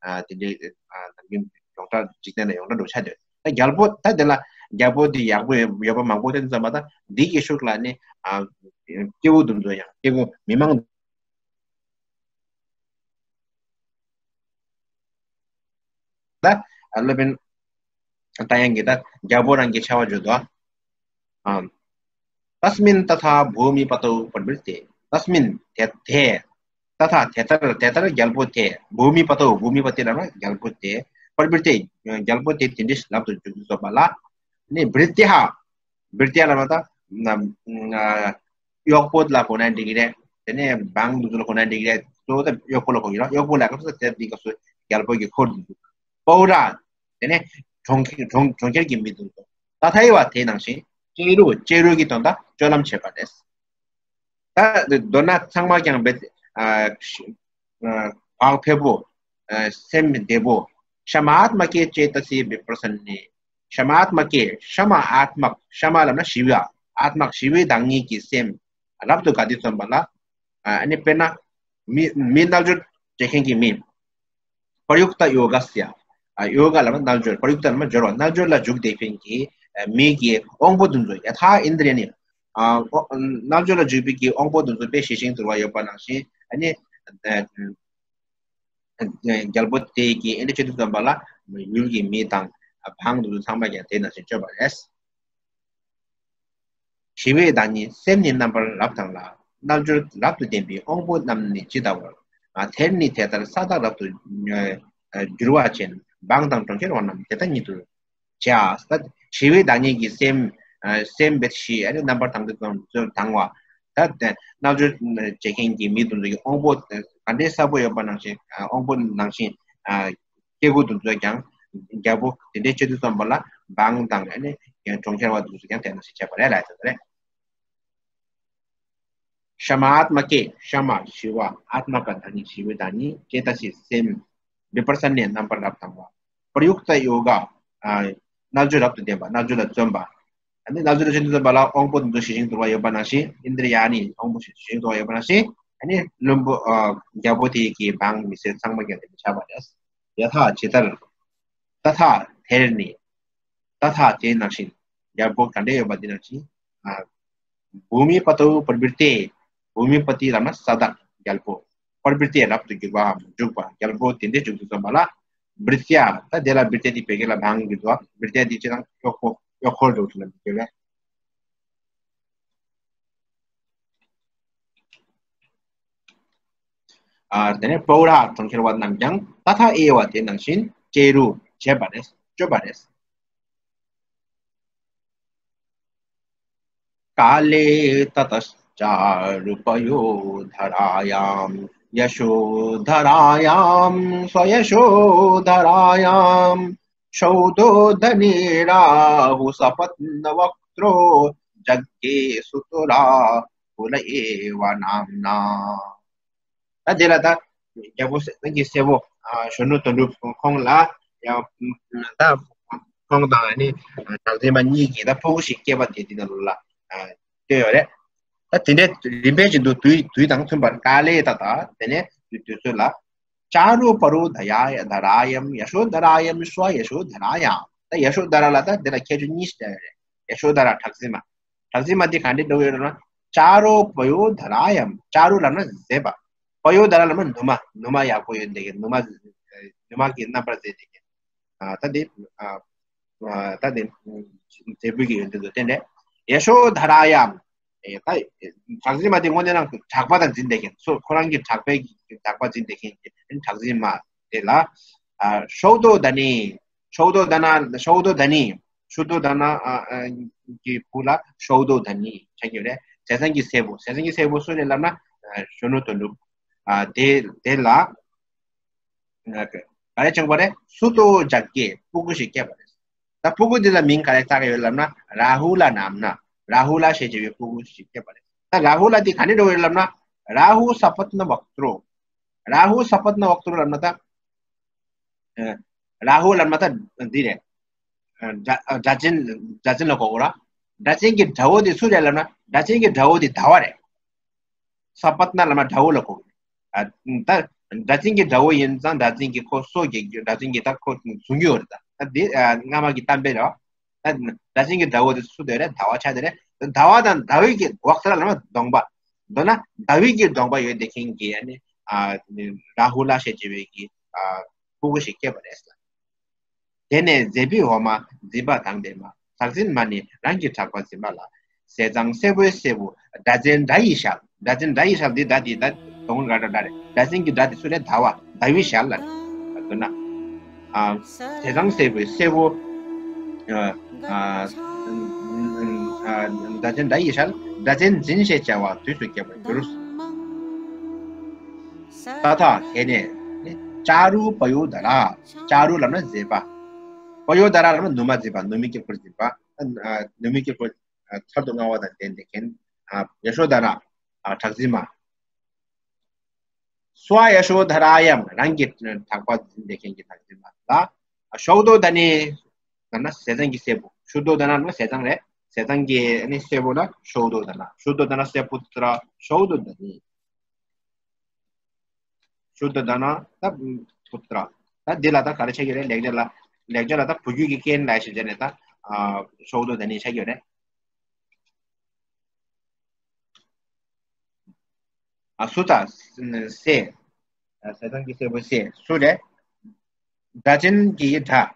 ཨ་དེ་འདྲས་ཨ་ནམ་རྒྱུན་ཡོངས་གྲགས་འཇིག་རྟེན་ལ་ཡོངས་གྲགས་འགྲོ་ཆགས་འདུག་ད་རྒྱལ་པོ་ད་དེ་ལ་རྒྱལ་པོ་འདི་ཡག་པོ་ཡོད་པ་མང་པོ་དེ་ཙམ་པ། ད་འདི་གི་ཤུགས་ལ་ནི་ཨ་སྐྱེ་བོ་དེ་ཚོ་ཡང་སྐྱེ་བོ་མི་མང་ད་སློབ་དཔོན་ད་ཡང་གི་ད་རྒྱལ་པོ་རང་གི་བྱ་བ་བརྗོད་དོ། ཨ། तस्मिंस्तथा भूमिपतौ प्रवृत्ते। तस्मिन् དེ་དེ། तथा དེ་ལྟར་དེ་ལྟར་རྒྱལ་པོ་དེ། भूमिपतौ བྷུ་མི་པ་ཏི་ལབ་ན་རྒྱལ་པོ་དེ། प्रवृत्ते རྒྱལ་པོ་དེ་དེ་འདྲའི་ལབ་ཏུ་འཇུག་ཏུ་སོང་བ་ལ། ནི་བྷྲི་ཏི་ཧ། བྷྲི་ཏི་ཧ་ལབ་ན་ད་ན་ན་གཡོག་པོ་ལ་གོ་ན་འགྲིག་གི་རེད། དེ་ནས་འབངས་དེ་ཚོ་ལ་གོ་ན་འགྲིག་གི་རེད། གཙོ་བོ་ད་གཡོག་པོ་ལ་གོ་གི་རེད། གཡོག་པོ་ལ་སྐབས་སུ་དེ་འདི་སྐབས་སུ་རྒྱལ་པོ་གི་འཁོར་དེ་ཚོ། པཱུ་ར། དེ་ནས་གྲོང་ཁྱེར་གྲོང་གྲོང་ཁྱེར་གྱི་མི་དེ་ཚོ། ཏ་ཐའི་ཝ་དེ་ནང་བཞིན། ཅེ་རུ། ཅེ་རུ་གི་དོན་དག་སྤྱོད་ལམ་བྱེད་པ་རེད། ད་མདོར་ན་ཚང་མ་ཀྱང་བེད་ཨ་ཨ་བག་ཕེབས་པོ། ཨ་སེམས་བདེ་པོ། क्षमात्मके चेतसि विप्रसन्ने། क्षमात्मके། क्षमा आत्मक། क्षमा ལབ་ན་ཞི་བ། आत्मक ཞི་བའི་བདག་ཉིད་ཀྱི་སེམས། རབ་ཏུ་དགའ་སྟེ་བརྩོན་པ་ལ། ཨ་ནི་དཔེར་ན། མི་མི་རྣལ་འབྱོར་བྱེད་མཁན་གྱི་མི། प्रयुक्तयोगस्य། ཨ་ཡོ་ག་ལབ་ན་རྣལ་འབྱོར། པྲ་ཡུག་ཏ་ལབ་ན་སྦྱོར་བ། རྣལ་འབྱོར་ལ་འཇུག་བསྡད་མཁན་གྱི་ཨ་མི་གི་དབང་པོ་དེ་ཚོ། ཡ་ཐཱ་ཨིནྡྲི་ཡཱ་ནི། ཨ་ཨོ་རྣལ་འབྱོར་ལ་འཇུག་པའི་གི་དབང་པོ་དེ་ཚོ་དཔེ་ཞི་ཞིང་དུལ་བ་ཡོད་པ་ནང་བཞིན། ཨ་ནི་ཨ་རྒྱལ་པོ་དེ་གིས་ཨེ་འདྲ་བྱེད་དུས་ཙམ་པ་ལ་ཡུལ་གྱི་མི་དང་འབངས་དེ་ཚོ་ཚང་མ་ཀྱང་དེ་ནང་བཞིན་སྤྱོད་པ་རེད། ཞི་བའི་བདག་ཉིད་སེམས་ནི་རྣམ་པར་རབ་དང་ལ། རྣལ་འབྱོར་རབ་ཏུ་ལྡན་པའི་དབང་པོ་རྣམས་ནི་ཇི་ལྟ་བར། ཨ་དེར་ནི་དེ་ལྟར་ས་བདག་རབ་ཏུ་ཨ་འགྱུར་བ་ཅན། འབངས་དང་གྲོང་ཁྱེར་བ་རྣམས་དེ་ལྟ་ཉིད་དུ་བྱ། ད་ཞི་བའི་བདག་ཉིད་ཀྱི་སེམས་ཨ་སེམས་བེད་ཞི། ཨ་ནི་རྣམ་པར་དང་དུ་ཙམ་ཙམ་དང་བ། ད་དེ་རྣལ་འབྱོར་བྱེད་མཁན་གྱི་མི་དེ་ཚོ་གི་དབང་པོ་ག་འདྲའི་གསལ་པོ་ཡོད་པ་ནང་བཞིན། ཨ་དབང་པོ་ནང་བཞིན། ཨ་སྐྱེ་དགུ་དེ་ཚོས་ཀྱང་རྒྱལ་པོ་དེ་འདྲའི་བྱེད་དུས་ཙམ་པ་ལ་འབངས་དང་ཨ་ནི་གྲོང་ཁྱེར་བ་དེ་ཚོས་ཀྱང་དེ་ནང་བཞིན་བྱས་པ་རེད་ལབ་ཡོད་རེད། क्षमात्मके། क्षमा ཞི་བ། आत्मक བདག་ཉིད་ཞི་བའི་བདག་ཉིད། चेतसि སེམས། विप्रसन्ने རྣམ་པར་རབ་དང་བ། प्रयुक्तयोगः ཨ་རྣལ་འབྱོར་རབ་ཏུ་ལྡན་པ། རྣལ་འབྱོར་ལ་བརྩོན་པ། ཨ་ནི་རྣལ་འབྱོར་ལ་བརྩོན་པ་ལ་དབང་པོ་དེ་ཚོ་ཞི་ཞིང་དུལ་བ་ཡོད་པ་ནང་བཞིན། इन्द्रियाणि དབང་པོ་ཞི་ཞིང་དུལ་བ་ཡོད་པ་ནང་བཞིན། ཨ་ནི་བློན་པོ་ཨ་རྒྱལ་པོ་དེ་གི་འབངས་མི་སེར་ཚང་མ་ཀྱང་དེ་འདྲ་བྱ་བ་རེད། यथा ཇི་ལྟར། तथा དེར་ནི། तथा དེ་ནང་བཞིན། རྒྱལ་པོ་ག་འདྲ་ཡོད་པ་དེ་ནང་བཞིན། ཨ་भूमिपतौ प्रवृत्ते། བྷུ་མི་པ་ཏི་ལབ་ན་ས་བདག་རྒྱལ་པོ། प्रवृत्ते རབ་ཏུ་འགྱུར་བའམ་འཇུག་པ། རྒྱལ་པོ་དེ་འདྲའི་འཇུག་དུས་ཙམ་པ་ལ། भृत्या ད་དེ་ལ་བྷྲི་ཏི་དེ་བོད་སྐད་ལ་འབངས་འགྱུར་བ། भृत्या དེ་ཅི་དང་གཡོག་པོ་གཡོག་འཁོར་འགྲོ་དུ་ལ་འགྱུར་བས། ཨ་དེ་ནས་པཱུ་ར་གྲོང་ཁྱེར་བ་རྣམས་ཀྱང་तथा एव དེ་ནང་བཞིན་ཅེ་རུ་བྱེད་པ་རེད། སྤྱོད་པ་རེད། काले ततश्चारुपयोधरायां यशोधरायां स्वयशोधरायां शौद्धनिराहुसपत्नवक्त्रो जज्ञे सुतराहुल एव नाम्ना ད་དེ་ལ་ད་རྒྱལ་པོ་རང་གི་སྲས་པོ་ཨ་གཞོན་ནུ་དོན་གྲུབ་ཁོང་ལ་ཡང་ད་ཁོང་དང་ཨ་ནི་གྲགས་འཛིན་མ་གཉིས་ཀྱིས་ད་ཕྲུ་གུ་ཞིག་སྐྱེས་པ་དེ་དེ་ནང་ལ་ཨ་བསྟན་ཡོད་རེད། ད་དེ་འདྲའི་རིམ་པས་བཞིན་དུ་དུས་དུས་དང་མཐུན་པར་काले ततः དེ་ནས་དུས་དུས་ཚོད་ལ། चारुपयोधराय धरायं यशोधरायं स्वयशोधरायां ད་ཡ་ཤོ་དྷ་ར་ལ་ད་དེ་ལ་ཁྱད་ཆོས་གཉིས་བསྟན་ཡོད་རེད། ཡ་ཤོ་དྷ་ར་གྲགས་འཛིན་མ། གྲགས་འཛིན་མ་འདི་ག་འདྲ་འགྲོ་གི་ཡོད་རེད་ན། चारुपयोधरायं ཅཱ་རུ་ལབ་ན་མཛེས་པ། པ་ཡོ་དྷ་ར་ལབ་ན་ནུ་མ། ནུ་མ་ཡག་པོ་ཡོད་འདི་གི་ནུ་མ། ནུ་མ་གི་རྣམ་པར་མཛེས་འདི་གི་ཨ་ད་འདི་ཨ་ཨ་ད་འདི་མཛེས་པོ་གི་ཡོན་ཏན་དུ་བསྟན་ཏེ། ཡ་ཤོ་དྷ་ར་ཡམ། ཨེ་ད་གྲགས་འཛིན་མ་འདི་དངོས་གནས་རང་གྲགས་པ་དང་འཛིན་བསྡད་མཁན་སོ་ཁོ་རང་གི་གྲགས་པའི་གྲགས་པ་འཛིན་བསྡད་མཁན་གྱི་གྲགས་འཛིན་མ། དེ་ལ་ཤོག་དོ་ད་ནི། ཤོག་དོ་ད་ན། ཤོག་དོ་ད་ནི། ཤུ་དོ་ད་ན་གི་བུ་ལ་ཤོག་དོ་ད་ནི་ཆགས་ཀྱི་རེད། ཟས་གཙང་གི་སྲས་པོ། ཟས་གཙང་གི་སྲས་པོ་སུ་རེད་ལབ་ན་གཞོན་ནུ་དོན་གྲུབ། དེ་དེ་ལ་ག་རེ་བྱུང་བ་རེད། སུ་དོ་ཇག་གི་སྤུ་གུ་ཞིག་སྐྱེས་པ་རེད། ད་སྤུ་གུ་འདི་ལ་མིང་ག་རེ་བཏགས་ཡོད་ལབ་ན་རཱ་ཧུ་ལ་ནམ་ན། རཱ་ཧུ་ལ་ཞེས་བྱ་བའི་སྤུ་གུ་ཞིག་སྐྱེས་པ་རེད། ད་རཱ་ཧུ་ལ་འདི་ག་ནས་འགྲོ་ཡོད་ལབ་ན་རཱ་ཧུ་ས་པད་ན་ཝག་ཏྲོ། རཱ་ཧུ་ས་པད་ན་ཝག་ཏྲོ་ལབ་ན་ད་རཱ་ཧུ་ལབ་ན་ད་འདི་རེད། སྒྲ་སྒྲ་གཅན་སྒྲ་གཅན་ལ་གོ་དགོས་ར། སྒྲ་གཅན་གྱི་དགྲ་བོ་དེ་སུ་རེད་ལབ་ན་སྒྲ་གཅན་གྱི་དགྲ་བོ་དེ་ཟླ་བ་རེད། ས་པད་ན་ལབ་ན་དགྲ་བོ་ལ་གོ་དགོས། ད་སྒྲ་གཅན་གྱི་དགྲ་བོ་ཡིན་ཙང་སྒྲ་གཅན་གྱི་ཁོ་སྲོག་གི་སྒྲ་གཅན་གྱི་ད་ཁོ་བཟུང་གི་ཡོད་རེད། ད་ད་འདི་སྔ་མ་གི་གཏམ་དཔེ་རེད། ད་སྒྲ་གཅན་གྱི་དགྲ་བོ་དེ་སུ་དེ་རེད། ཟླ་བ་ཆ་དེ་རེད། ཟླ་བ་དང་ཟླ་བའི་གི་ཝག་ཏྲ་ལབ་ན་གདོང་པ། མདོར་ན་ཟླ་བའི་གི་གདོང་པ་ཡོད་དེ་མཁན་གྱི་ཨ་ནི་རཱ་ཧུ་ལ་ཞེས་བྱ་བའི་གི་སྤུ་གུ་ཞིག་སྐྱེས་པ་རེད། དེ་ནས་མཛེས་པའི་འོ་མ་འཛིན་པ་དང་ལྡན་མ། ཟག་འཛིན་མ་ནི་རང་གི་གྲགས་པ་འཛིན་པ་ལ། ཟས་གཙང་སྲས་པོའི་སྲས་པོ་སྒྲ་གཅན་སྒྲ་ཡི་ཞལ། སྒྲ་གཅན་སྒྲ་ཡི་ཞལ་འདི་སྒྲ་འདི་ད་དོན་དག་སྒྲ་སྒྲ་རེད། སྒྲ་གཅན་གྱི་སྒྲ་དེ་སུ་རེད། ཟླ་བ་ཟླ་བའི་ཞལ་ལ་རེད། ད་ན། ཟས་གཙང་སྲས་པོའི་སྲས་པོ། སྒྲ་གཅན་སྒྲ་ཡི་ཞལ། སྒྲ་གཅན་འཛིན་ཞེས་བྱ་བ་དུས་སུ་སྐྱེ་བར་འགྱུར། ཏ་ཐ་དེ་ནས་ཅཱ་རུ་པ་ཡོ་དྷ་ར། ཅཱ་རུ་ལབ་ན་མཛེས་པ། པ་ཡོ་དྷ་ར་ལབ་ན་ནུ་མ་མཛེས་པ། ནུ་མའི་དཀྱིལ་འཁོར་མཛེས་པ། ནུ་མའི་དཀྱིལ་འཁོར་མཚར་དུ་མངར་བ་དང་ལྡན་ཏེ་མཁན། ཡ་ཤོ་དྷ་ར། གྲགས་འཛིན་མ། སྭ་ཡ་ཤོ་དྷ་ར་ཡམ། རང་གི་གྲགས་པ་འཛིན་ཏེ་མཁན་གྱི་གྲགས་འཛིན་མ་ལ། ཤོག་དོ་ད་ནི། ན་ན་ཟས་གཙང་གི་སྲས་པོ། ཤུ་དོ་ད་ན་ཟས་གཙང་རེད། ཟས་གཙང་གི་ནི་སྲས་པོ་ལ་ཤོག་དོ་ད་ན། ཤུ་དོ་ད་ན་སེ་པུ་ཏྲ། ཤོག་དོ་ད་ནི། ཤུ་དོ་ད་ན་ད་པུ་ཏྲ། ད་འདི་ལ་ད་ག་རེ་ཆགས་ཀྱི་རེད། ལེགས་སྦྱར་ལ། ལེགས་སྦྱར་ལ་ད་བུ་རྒྱུད་ཀྱི་རྐྱེན་ལ་ཞེས་བྱས་ནས་ད་ཤོག་དོ་ད་ནི་ཆགས་ཀྱི་རེད། ཨ་སུ་ད་སེ། ཟས་གཙང་གི་སྲས་པོ་སེ་སུ་རེད། སྒྲ་གཅན་གྱི་སྒྲ།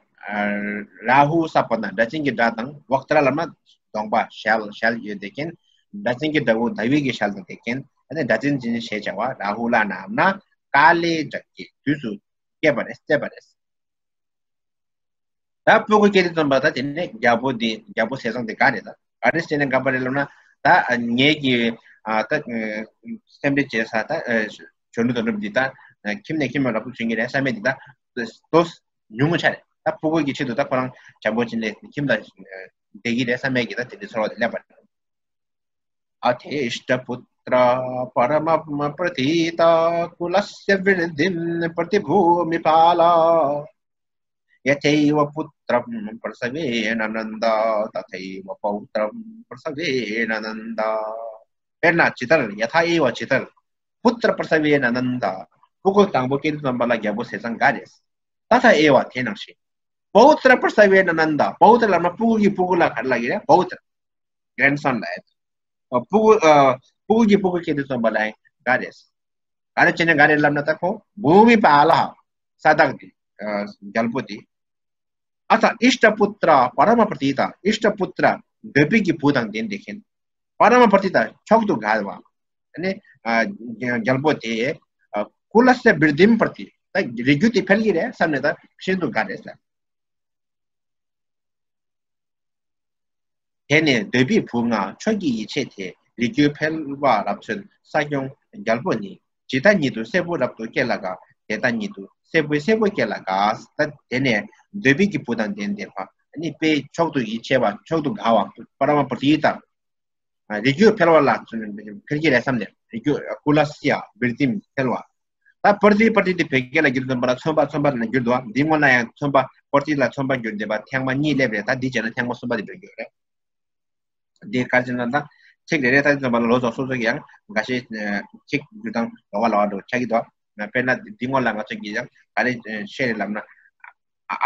རཱ་ཧུ་ས་པ་ན། སྒྲ་གཅན་གྱི་སྒྲ་དང་ཝག་ཏྲ་ལབ་ན་གདོང་པ་ཞལ་ཞལ་ཡོད་དེ་མཁན། སྒྲ་གཅན་གྱི་དགྲ་བོ་ཟླ་བའི་གི་ཞལ་དང་དེ་མཁན། ཨ་ནི་སྒྲ་གཅན་འཛིན་ཞེས་བྱ་བ་རཱ་ཧུ་ལ་ནམ་ན་ཀཱ་ལེ་ཇག་གི་དུས་སུ་སྐྱེས་པ་རེད། སྐྱེས་པ་རེད། ད་སྤུ་གུ་སྐྱེས་དུས་ཙམ་པ་ད་དེ་ནས་རྒྱལ་པོ་འདི་རྒྱལ་པོ་ཟས་གཙང་དེ་དགའ་རེད། ད་ག་རེ་བྱས་ནས་དགའ་པ་རེད་ལབ་ན། ད་ངེད་ཀྱི་ཨ་ད་སེམས་ཁྲལ་བྱེད་ས་ད་གཞོན་ནུ་དོན་གྲུབ་འདི་ད་ཁྱིམ་ནས་ཁྱིམ་ལ་རབ་ཏུ་བྱུང་གི་རེད་བསམ་མེད་འདི་ད་ཏོག་ཉུང་ངུ་ཆགས་རེད། ད་སྤུ་གུ་གི་ཆེད་དུ་ད་ཁོ་རང་བྱམས་པོ་བྱས་ནས་ཁྱིམ་ལ་བསྡད་ཀྱི་རེད་བསམ་མེད་ཀྱི་ད་དེ་འདྲའི་ཚོར་བ་དེ་སླེབས་པ་རེད། अथेष्टपुत्रः परमप्रथितः कुलस्य वृद्धिं प्रतिभूमिपालः। यथैव पुत्रं प्रसवेन नन्द तथैव पौत्रं प्रसवेन नन्द। དཔེར་ན་ཇི་ལྟར། यथा एव ཇི་ལྟར། पुत्र प्रसवेन नन्द སྤུ་གུ་དང་པོ་སྐྱེས་དུས་ཙམ་པ་ལ་རྒྱལ་པོ་ཟས་གཙང་དགའ་རེད། तथा एव དེ་ནང་བཞིན། पौत्र प्रसवेन नन्द पौत्र ལབ་ན་སྤུ་གུ་གི་སྤུ་གུ་ལ་ག་རེ་ལབ་ཀྱི་རེད། पौत्र། grandson ལ་ཡ། ཨ་སྤུ་གུ་ཨ་སྤུ་གུ་གི་སྤུ་གུ་སྐྱེས་དུས་ཙམ་པ་ལ་ཡང་དགའ་རེད། ག་རེ་བྱས་ནས་དགའ་རེད་ལབ་ན་ད་ཁོ་བྷུ་མི་པཱ་ལ་ས་བདག་དེ་ཨ་རྒྱལ་པོ་དེ། अथ इष्टपुत्र परमप्रथित इष्टपुत्र འདོད་པའི་གི་བུ་དང་ལྡན་ཏེ་མཁན། परमप्रथित མཆོག་ཏུ་དགའ་བ། ཨ་ནི་ཨ་རྒྱལ་པོ་དེ་ཨ་कुलस्य वृद्धिं प्रति ད་རིགས་རྒྱུད་དེ་འཕེལ་གྱི་རེད་བསམ་ནས་ད་ཤིན་ཏུ་དགའ་རེད་ཟེར། དེ་ནས་འདོད་པའི་བུ་ལྔ་མཆོག་གི་ཡིད་ཆེས་ཏེ། རིགས་རྒྱུད་འཕེལ་བ་རབ་མཚོན་ས་སྐྱོང་རྒྱལ་པོ་ནི། ཇི་ལྟ་ཉིད་དུ་སྲས་པོ་རབ་ཏུ་སྐྱེ་ལ་དགའ། དེ་ལྟ་ཉིད་དུ་སྲས་པོའི་སྲས་པོ་སྐྱེ་ལ་དགའ། ད་དེ་ནས་འདོད་པའི་གི་བུ་དང་ལྡན་ཏེ་ཕ་ནི་དཔེ་མཆོག་ཏུ་ཡིད་ཆེས་པ་མཆོག་ཏུ་དགའ་བ་པ་ར་མ་པྲ་ཏི་ཏ། རིགས་རྒྱུད་འཕེལ་བ་ལ་འཕེལ་གྱི་རེད་བསམ་ནས་རིགས་རྒྱུད་ཀུ་ལ་སི་ཡ་བིར་ཏིམ་འཕེལ་བ། ད་པྲ་ཏི་པྲ་ཏི་དེ་བོད་སྐད་ལ་བསྒྱུར་དུས་ཙམ་པ་ལ་ཚོན་པ་ཚོན་པ་ལ་འགྱུར་འདུག་དེའི་སྔོན་ལ་ཡང་ཚོན་པ་པྲ་ཏི་ལ་ཚོན་པ་འགྱུར་བསྡད་པ་ཐེངས་མ་གཉིས་སླེབས་རེད། ད་འདི་བྱས་ན་ཐེངས་མ་གསུམ་པ་དེ་འགྲོ་གི་ཡོད་རེད། འདི་ག་རེ་ཟེར་ན་ད་ཚིག་རེ་རེ་ད་དུས་ཙམ་པ་ལ་ལོ་ཙཱ་སོ་སོ་གི་ཡང་འགའ་ཤས་ཚིག་འགྱུར་སྟངས་ལོགས་ཀ་ལོགས་ཀ་འགྲོ་ཆགས་ཀྱི་འདུག་དཔེར་ན་འདི་སྔོན་ལ་ང་ཚོ་གིས་ཡང་ག་རེ་བཤད་རེད་ལབ་ན།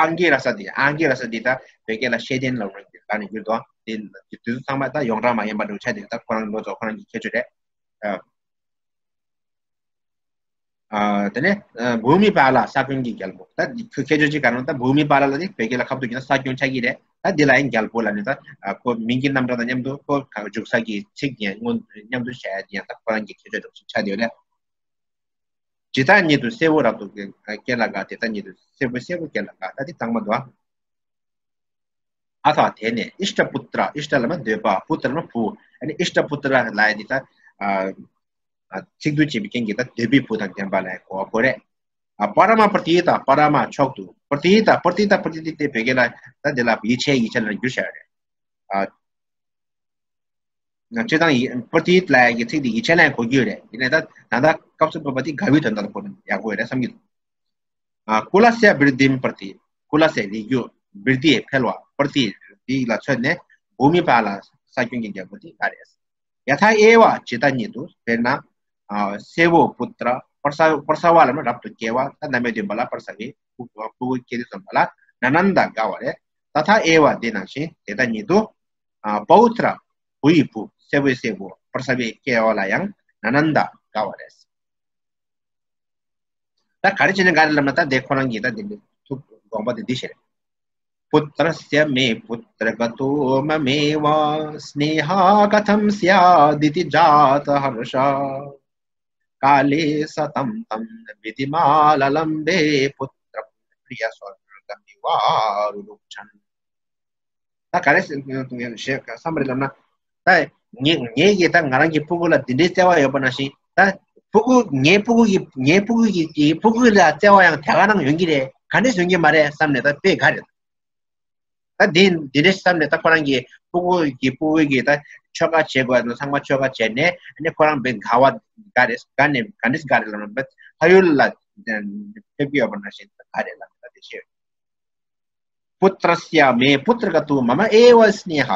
ཨང་ཀི་ར་ས་དེ་ཨང་ཀི་ར་ས་དེ་ད་བོད་སྐད་ལ་ཤེས་ལྡན་ལབ་རང་གི་ལ་ནས་བསྒྱུར་འདུག་དེ་དེ་ཚོ་ཚང་མ་ད་ཡོངས་གྲགས་མ་ཡིན་པ་འདྲ་བོ་ཆགས་དེ་ད་ཁོ་རང་ལོ་ཙཱ་ཁོ་རང་གི་ཁྱད་ཆོས་རེད། ཨ། ཨ། དེ་ནས་ཨ་བྷུ་མི་པཱ་ལ་ས་ཀུན་གྱི་རྒྱལ་པོ། ད་ཁྱོད་ཁྱད་ཆོས་ཅིག་ག་རང་ད་བྷུ་མི་པཱ་ལ་ལ་དེ་བོད་སྐད་ལ་ཁ་ཐུག་གྱི་ན་ས་སྐྱོང་ཆགས་ཀྱི་རེད། ད་འདི་ལ་ཡང་རྒྱལ་པོ་ལ་ནི་ད་ཨ་ཁོ་མིང་གི་རྣམ་གྲངས་དང་མཉམ་དུ་ཁོ་ག་འཇུག་ས་གི་ཚིག་ཡང་སྔོན་མཉམ་དུ་བྱས་ཡ་དེ་ཡང་ད་ཁོ་རང་གི་ཁྱད་ཆོས་འདྲ་བོ་ཞིག་ཆགས་བསྡད་ཡོད་རེད། ཇི་ལྟར་ཉིད་དུ་སྲས་པོ་རབ་ཏུ་སྐྱེ་ལ་དགའ། དེ་ལྟར་ཉིད་དུ་སྲས་པོ་སྲས་པོ་སྐྱེ་ལ་དགའ། ད་དེ་གཙང་མ་འདུག་ཨ། ཨ་ཐ་དེ་ནས་ཨིཤྟ་པུ་ཏྲ། ཨིཤྟ་ལབ་ན་འདོད་པ། པུ་ཏྲ་ལབ་ན་བུ། ཨ་ནི་ཨིཤྟ་པུ་ཏྲ་ལབ་ཡ་དེ་ད་ཨ་ཨ་ཚིག་སྡུད་བྱེད་པའི་རྐྱེན་གྱིས་ད་འདོད་པའི་བུ་དང་ལྡན་པ་ལ་གོ་བ་གོ་རེད། ཨ་པ་ར་མ་པྲ་ཏི་ཏ། པ་ར་མ་མཆོག་ཏུ། པྲ་ཏི་ཏ། པྲ་ཏི་ཏ། པྲ་ཏི་ཏ་དེ་བོད་སྐད་ལ་ད་དེ་ལ་ཡིད་ཆེས། ཡིད་ཆེས་ལ་བསྒྱུར་བྱ་རེད། ཨ་ང་སྤྱིར་བཏང་ཡི་པྲ་ཏི་ཏ་ལབ་ཡ་གི་ཚིག་དེ་ཡིད་ཆེས་ལ་གོ་རྒྱུ་རེད། ཡིན་ནའི་ད་ད་ལྟ་སྐབས་སུ་བབ་པ་དེ་དགའ་བའི་དོན་དག་ལ་གོ་ན་ཡག་པོ་རེད་བསམ་གྱི་འདུག་ཨ་ཀུ་ལ་སི་ཡ་བིར་དྷིམ་པྲ་ཏི། ཀུ་ལ་སི་ཡ་རིགས་རྒྱུད། བིར་དྷི་འཕེལ་བ། པྲ་ཏི་རིགས་ལ་མཚོན་ནས་བྷུ་མི་པ་ལ་ས་ཁྱོན་གྱི་རྒྱལ་པོ་དེ་ང་རེད། ཡ་ཐ་ཨེ་བ་ཇི་ཏ་ཉིད་དུ། དཔེར་ན། ཨ་སྲས་པོ་པུ་ཏྲ། པྲ་ས་པྲ་ས་བ་ལབ་ན་རབ་ཏུ་སྐྱེ་བ། ད་རྣམ་པའི་བདུན་པ་ལ་པྲ་ས་གི་ཕྲུ་གུ་སྐྱེ་དུས་ཙམ་པ་ལ་ན་ནན་དང་དགའ་བ་རེད། ཏ་ཐ་ཨེ་བ་དེ་ནང་བཞིན་དེ་ལྟ་ཉིད་དུ། ཨ་པའུ་ཏྲ། བུ་ཡི་བུ། སྲས་པོའི་སྲས་པོ་པྲ་ས་བའི་སྐྱེ་བ་ལ་ཡང་ན་ནན་དང་དགའ་བ་རེད། ད་ག་རེ་བྱས་ནས་དགའ་རེད་ལབ་ན། ད་དེ་ཁོ་རང་གིས་ད་དེ་འདྲ་ཐུག་དགོངས་པ་དེ་འདི་བཞིན་རེད། पुत्रस्य मे पुत्रगतो ममेव स्नेहः कथं स्यादिति जातहर्षः। काले स तं तं विधिमालम्बे पुत्रप्रियस्वर्गमिवारुरुक्षन्। ད་ག་རེ་ཞེས་བསམ་པ་རེད་ལབ་ན། ད་ངས་ངས་ཀྱིས་ད་ང་རང་གི་སྤུ་གུ་ལ་འདི་འདྲའི་བརྩེ་བ་ཡོད་པ་ནང་བཞིན། ད་སྤུ་གུ་ངའི་སྤུ་གུ་གི་ངའི་སྤུ་གུ་གི་གི་སྤུ་གུ་ལ་བརྩེ་བ་ཡང་དེ་ག་རང་ཡོང་གི་རེད། ག་འདྲས་ཡོང་གི་མ་རེད་བསམ་ནས་ད་དཔེ་དགའ་རེད། ད་འདི་འདི་འདྲས་བསམ་ནས་ད་ཁོ་རང་གི་སྤུ་གུ་གི་སྤུ་གུ་གི་ད་ཆོ་ག་བྱེད་དགོས་ཡ་ཚང་མ་ཆོ་ག་བྱས་ནས། ཨ་ནི་ཁོ་རང་དཔེ་དགའ་བ་དགའ་རེད། དགའ་ནས་ག་འདྲས་དགའ་རེད་ལབ་ན། དཔེ་ཕ་ཡུལ་ལ་ཕེབས་ཀྱི་ཡོད་པ་ནང་བཞིན་དགའ་རེད་ལབ་ནས་ད་དེ་བཤད། पुत्रस्य मे पुत्रगतो मम एव स्नेहः।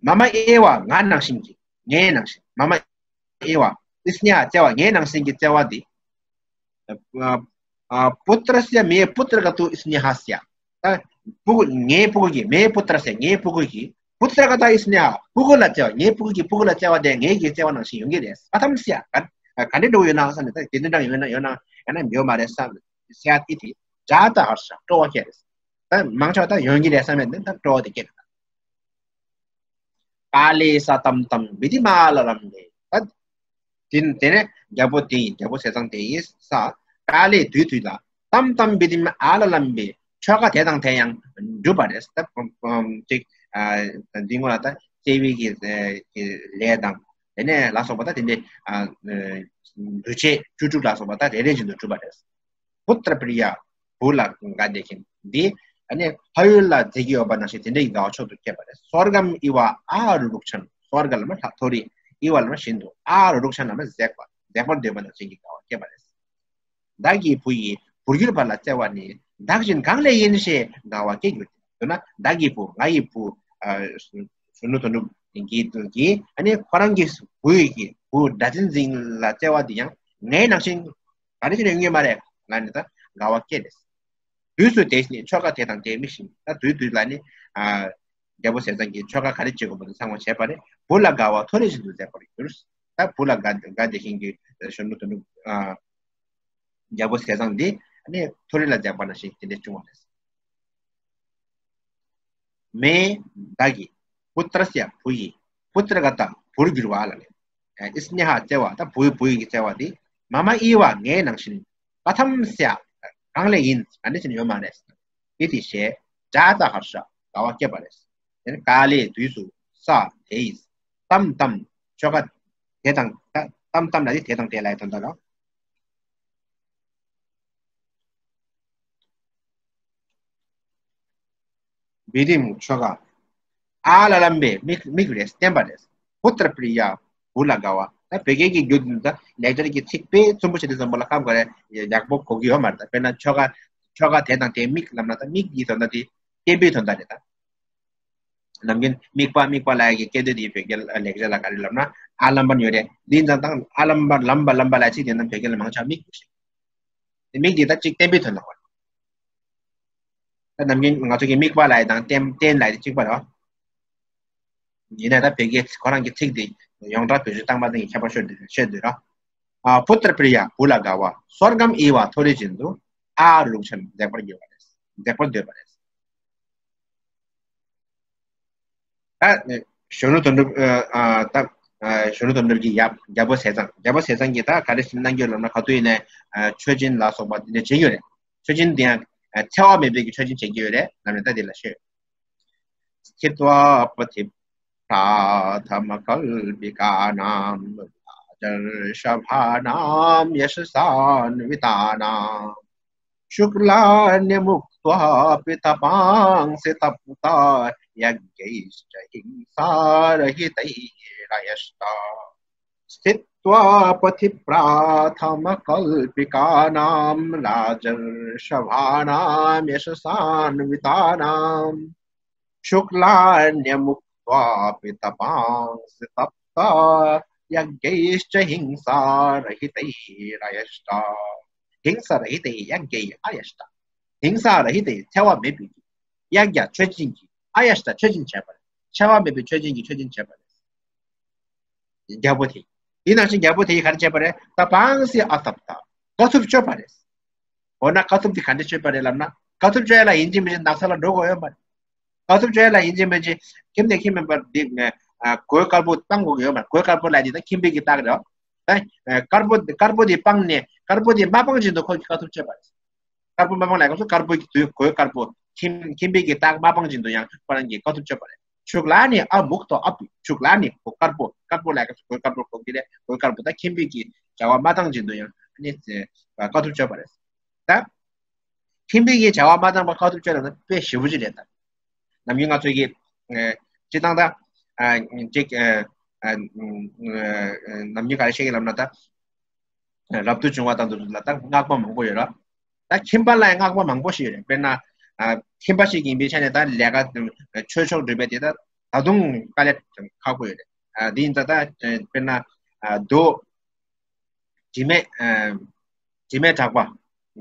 मम एव ང་ནང་བཞིན་གྱི། ངའི་ནང་བཞིན། मम एव स्नेहः བརྩེ་བ། ངའི་ནང་བཞིན་གྱི་བརྩེ་བ་འདི། पुत्रस्य मे पुत्रगतो स्नेहः स्यात्। ད་སྤུ་གུ་ངའི་སྤུ་གུ་གི། मे पुत्रस्य ངའི་སྤུ་གུ་གི། पुत्रगतः स्नेहः སྤུ་གུ་ལ་བརྩེ་བ། ངའི་སྤུ་གུ་གི་སྤུ་གུ་ལ་བརྩེ་བ་དེ་ངའི་གི་བརྩེ་བ་ནང་བཞིན་ཡོང་གི་རེད། कथं स्यात् ག་ག་འདྲ་འགྲོ་གི་ཡོད་ན་བསམ་ནས། ད་དེ་འདྲ་ཡོད་ན་ཡོད་ན་ཡང་ན་ཡོད་མ་རེད་བསམ་ནས། स्यात् इति जातहर्षः སྤྲོ་བ་སྐྱེ་རེད། ད་མང་ཆེ་བ་ད་ཡོང་གི་རེད་བསམ་ནས་ད་སྤྲོ་བ་དེ་སྐྱེ་རེད། काले स तं तं विधिमालम्बे ད་དེ་དེ་ནས་རྒྱལ་པོ་དེ་ཡིས། རྒྱལ་པོ་ཟས་གཙང་དེ་ཡིས། ས་काले དུས་དུས་ལ། तं तं विधिमालम्बे ཆོ་ག་དེ་དང་དེ་ཡང་བསྒྲུབས་པ་རེད། ད་ཅིག་འདི་སྔོན་ལ་ད་བརྩེ་བའི་གི་ལས་དང་། དེ་ནས་ལ་སོགས་པ་ད་དེ་འདྲའི་འདུ་བྱེད་བཅུ་དྲུག་ལ་སོགས་པ་ད་རེ་རེ་བཞིན་དུ་བསྒྲུབས་པ་རེད། पुत्रप्रिया བུ་ལ་དགའ་བདེ་མཁན་འདི། ཨ་ནི་ཕ་ཡུལ་ལ་བསྡད་ཀྱི་ཡོད་པ་ནང་བཞིན་དེ་འདྲའི་དགའ་བ་མཆོག་ཏུ་སྐྱེས་པ་རེད། स्वर्गमिव आरुरुक्षन् སོར་ག་ལ་མ་ལྷ་མཐོ་རིས། ཨི་བ་ལ་མ་བཞིན་དུ། ཨ་རུ་རུག་ཤ་ན་མ་ཟད་པ། ཟད་པར་འདོད་པ་ནང་བཞིན་གྱི་དགའ་བ་སྐྱེས་པ་རེད། བདག་གི་བུ་ཡི་བུར་གྱུར་པ་ལ་བརྩེ་བ་ནི། བདག་བཞིན་གང་ལས་ཡིན་ཞེས་དགའ་བ་སྐྱེ་འགྱུར་ཏེ། མདོར་ན་བདག་གི་བུ། ང་ཡི་བུ། གཞོན་ནུ་དོན་གྲུབ་ཀྱི་ཀྱི་ཨ་ནི་ཁོ་རང་གི་བུ་ཡི་གི་བུ་སྒྲ་འཛིན་འཛིན་ལ་བརྩེ་བ་འདི་ཡང་ངའི་ནང་བཞིན་ག་རེ་བྱས་ནས་ཡོང་གི་མ་རེད། ང་ནི་ད་དགའ་བ་སྐྱེས་རེད། དུས་སུ་དེ་བཞིན་ཆོ་ག་དེ་དང་དེ་དམིགས་ཤིང་། ད་དུས་དུས་ལ་ནི་ཨ་རྒྱལ་པོ་ཟས་གཙང་གིས་ཆོ་ག་ག་རེ་བྱེད་དགོས་པ་དེ་ཚང་མ་བྱས་པ་རེད། བུ་ལ་དགའ་བ་མཐོ་རིས་བཞིན་དུ་མཛད་པར་གྱུར། ད་བུ་ལ་དགའ་དགའ་བདེ་ཞིང་གི་གཞོན་ནུ་དོན་གྲུབ་ཨ་རྒྱལ་པོ་ཟས་གཙང་འདི་ནི་མཐོ་རིས་ལ་མཛད་པ་ནང་བཞིན་དེ་འདྲ་བྱུང་བ་རེད། མེ་བདག་གི། पुत्रस्य བུ་ཡི། पुत्रगतः བུར་གྱུར་པ་ལ་ལས། स्नेहः བརྩེ་བ། ད་བུ་བུ་ཡི་གི་བརྩེ་བ་འདི། मम इव ངའི་ནང་བཞིན། कथं स्यात् གང་ལས་ཡིན། ག་འདྲ་ཞིག་ཡོད་མ་རེད། इति ཞེས། जातहर्षः དགའ་བ་སྐྱེས་པ་རེད། དེ་ནས་काले དུས་སུ། स དེ་ཡིས། तं तं ཆོ་ག་དེ་དང་། ད་तं तं ལ་ནི་དེ་དང་དེ་ལ་ཡི་དོན་དག་རེད། विधिं ཆོ་ག आलम्बे དམིགས་དམིགས་རེད། བསྟེན་པ་རེད། पुत्रप्रिया བུ་ལ་དགའ་བ། ད་བོད་སྐད་ཀྱི་རྒྱུད་འདི་ད་ལེགས་སྦྱར་གྱི་ཚིག་དཔེ་རྩོམ་པོ་ཆེ་དེ་ཙམ་པོ་ལ་ཁམས་ག་རེ་ཡག་པོ་གོ་གི་ཡོད་མ་རེད། ད་དཔེར་ན་ཆོ་ག་ཆོ་ག་དེ་དང་དེ་དམིགས་ལབ་ན། ད་དམིགས་ཀྱི་དོན་དག་དེ་བསྟན་པའི་དོན་དག་རེད། ད་ནམ་རྒྱུན་དམིགས་པ་དམིགས་པ་ལབ་ཡ་གི་སྐད་དོད་དེ་བོད་སྐད་ལ་ལེགས་སྦྱར་ལ་ག་རེ་ལབ་ན་आलम्बन ཡོད་རེད། འདི་ཙང་ད་आलम्बन लम्ब लम्ब ལབ་ཚིག་དེ་རྣམས་བོད་སྐད་ལ་མང་ཆེ་བ་དམིགས་དགོས་ཤིང་། དེ་དམིགས་དེ་ད་ཅིག་བསྟན་པའི་དོན་དག་རེད། ད་ནམ་རྒྱུན་ང་ཚོ་གི་དམིགས་པ་ལབ་ཡ་དང་བསྟན་བསྟན་ལབ་ཡ་དེ་གཅིག་པ་རེད། ཡིན་ནའི་ད་བོད་སྐད་ཁོ་རང་གི་ཚིག་དེ་ཡོངས་གྲགས་བོད་བརྗོད་བཏང་པ་དང་གི་ཁྱད་པར་ཤོད་ཤོད་འདོད་ར། पुत्रप्रिया བུ་ལ་དགའ་བ། स्वर्गमिव མཐོ་རིས་བཞིན་དུ། आरुरुक्षन् མཛེས་པར་གྱུར་པ་རེད། མཛེས་པར་འདོད་པ་རེད། ད་གཞོན་ནུ་དོན་གྲུབ་ཨ་ཨ་ད་ གཞོན་ནུ་དོན་གྲུབ་ཀྱི་ཡབ་རྒྱལ་པོ་ཟས་གཙང་རྒྱལ་པོ་ཟས་གཙང་གིས་ད་ག་རེ་གནང་གི་ཡོད་ལབ་ན། ག་དུས་ཡིན་ནའི་མཆོད་སྦྱིན་ལ་སོགས་པ་འདི་འདྲ་བྱེད་ཀྱི་ཡོད་རེད། མཆོད་སྦྱིན་འདི་ཡང་འཚེ་བ་མེད་པའི་གི་མཆོད་སྦྱིན་བྱེད་ཀྱི་ཡོད་རེད་ལབ་ནས་ད་འདི་ལ་ཤོད། स्थित्वा पथि प्रथमकल्पिकानां राजर्षभाणां यशसान्वितानां शुक्लान्यमुक्त्वापि तपांसि तप्ता यज्ञैश्च हिंसारहितैरयष्टा। स्थित्वा पथि प्रथमकल्पिकानां राजर्षभाणां यशसान्वितानां शुक्लान्यमुक्त्वापि तपांसि तप्ता यज्ञैश्च हिंसारहितैरयष्टा। हिंसारहितैः यज्ञैः अयष्टा। हिंसारहितैः འཚེ་བ་མེད་པའི་གི། यज्ञ མཆོད་སྦྱིན་གྱི། अयष्टा མཆོད་སྦྱིན་བྱས་པ་རེད། འཚེ་བ་མེད་པའི་མཆོད་སྦྱིན་གྱི་མཆོད་སྦྱིན་བྱས་པ་རེད། རྒྱལ་པོ་དེ། དེ་ནང་བཞིན་རྒྱལ་པོ་དེ་ཡིས་ག་རེ་བྱས་པ་རེད། तपांसि अतप्ता། དཀའ་ཐུབ་སྤྱོད་པ་རེད། འོ་ན་དཀའ་ཐུབ་དེ་ག་འདྲ་སྤྱོད་པ་རེད་ལབ་ན། དཀའ་ཐུབ་སྤྱོད་ཡ་ལ་ཡིན་གཅིག་མིན་གཅིག་ནགས་ཚལ་ལ་འགྲོ་དགོས་ཡོད་མ་རེད། དཀའ་ཐུབ་སྤྱོད་ཡ་ལ་ཡིན་གཅིག་མིན་གཅིག་ཁྱིམ་ནས་ཁྱིམ་མིན་པར་འདི་ཨ་གོས་དཀར་པོ་བཏང་དགོས་ཀྱི་ཡོད་མ་རེད། གོས་དཀར་པོ་ལབ་དེ་ད་ཁྱིམ་པའི་གི་རྟགས་རེད། ད་དཀར་པོ་དཀར་པོ་དེ་སྤངས་ནས་དཀར་པོ་དེ་མ་སྤངས་བཞིན་དུ་ཁོ་གི་དཀའ་ཐུབ་སྤྱོད་པ་རེད། དཀར་པོ་མ་སྤངས་ལ་སྐབས་སུ་དཀར་པོ་གི་དུས་གོས་དཀར་པོ་ཁྱིམ་ཁྱིམ་པའི་གི་རྟགས་མ་སྤངས་བཞིན་དུ་ཡང་ཁོ་རང་གི་དཀའ་ཐུབ་སྤྱོད་པ་རེད། शुक्लानि अमुक्त्वा अपि། शुक्लानि ཁོ་དཀར་པོ་དཀར་པོ་ལ་སྐབས་སུ་གོས་དཀར་པོ་གོན་གྱི་རེད། གོས་དཀར་པོ་ད་ཁྱིམ་པའི་གི་བྱ་བ་མ་བཏང་བཞིན་དུ་ཡང་ནི་དཀའ་ཐུབ་སྤྱོད་པ་རེད། ད་ཁྱིམ་པའི་གི་བྱ་བ་མ་བཏང་བར་དཀའ་ཐུབ་སྤྱོད་ལ་ན་དཔེ་ཞེ་པོ་ཅིག་རེད་ད། ནམ་རྒྱུན་ང་ཚོའི་གི་ཨ་སྤྱིར་བཏང་ད་ཨ་ཅིག་ཨ་ཨ་ནམ་རྒྱུན་ག་རེ་བཤད་ཀྱི་ལབ་ན་ད། རབ་ཏུ་བྱུང་བ་དང་དུ་ལ་ད་སྔགས་པ་མང་པོ་ཡོད་ར། ད་ཁྱིམ་པ་ལ་ཡང་སྔགས་པ་མང་པོ་ཞིག་ཡོད་རེད། དཔེར་ན་ཨ་ཁྱིམ་པ་ཞིག་ཡིན་པའི་ཆ་ནས་ད་ལས་ཀ་ཆོས་ཕྱོགས་སྒྲུབ་པའི་དེ་ད་ད་དུང་དཀའ་ལས་ཁག་པོ་ཡོད་རེད། ཨ་དེ་ཡིན་ད་ད་དཔེར་ན་ཨ་མདོ་དྲི་མེད་ཨ་དྲི་མེད་གྲགས་པ།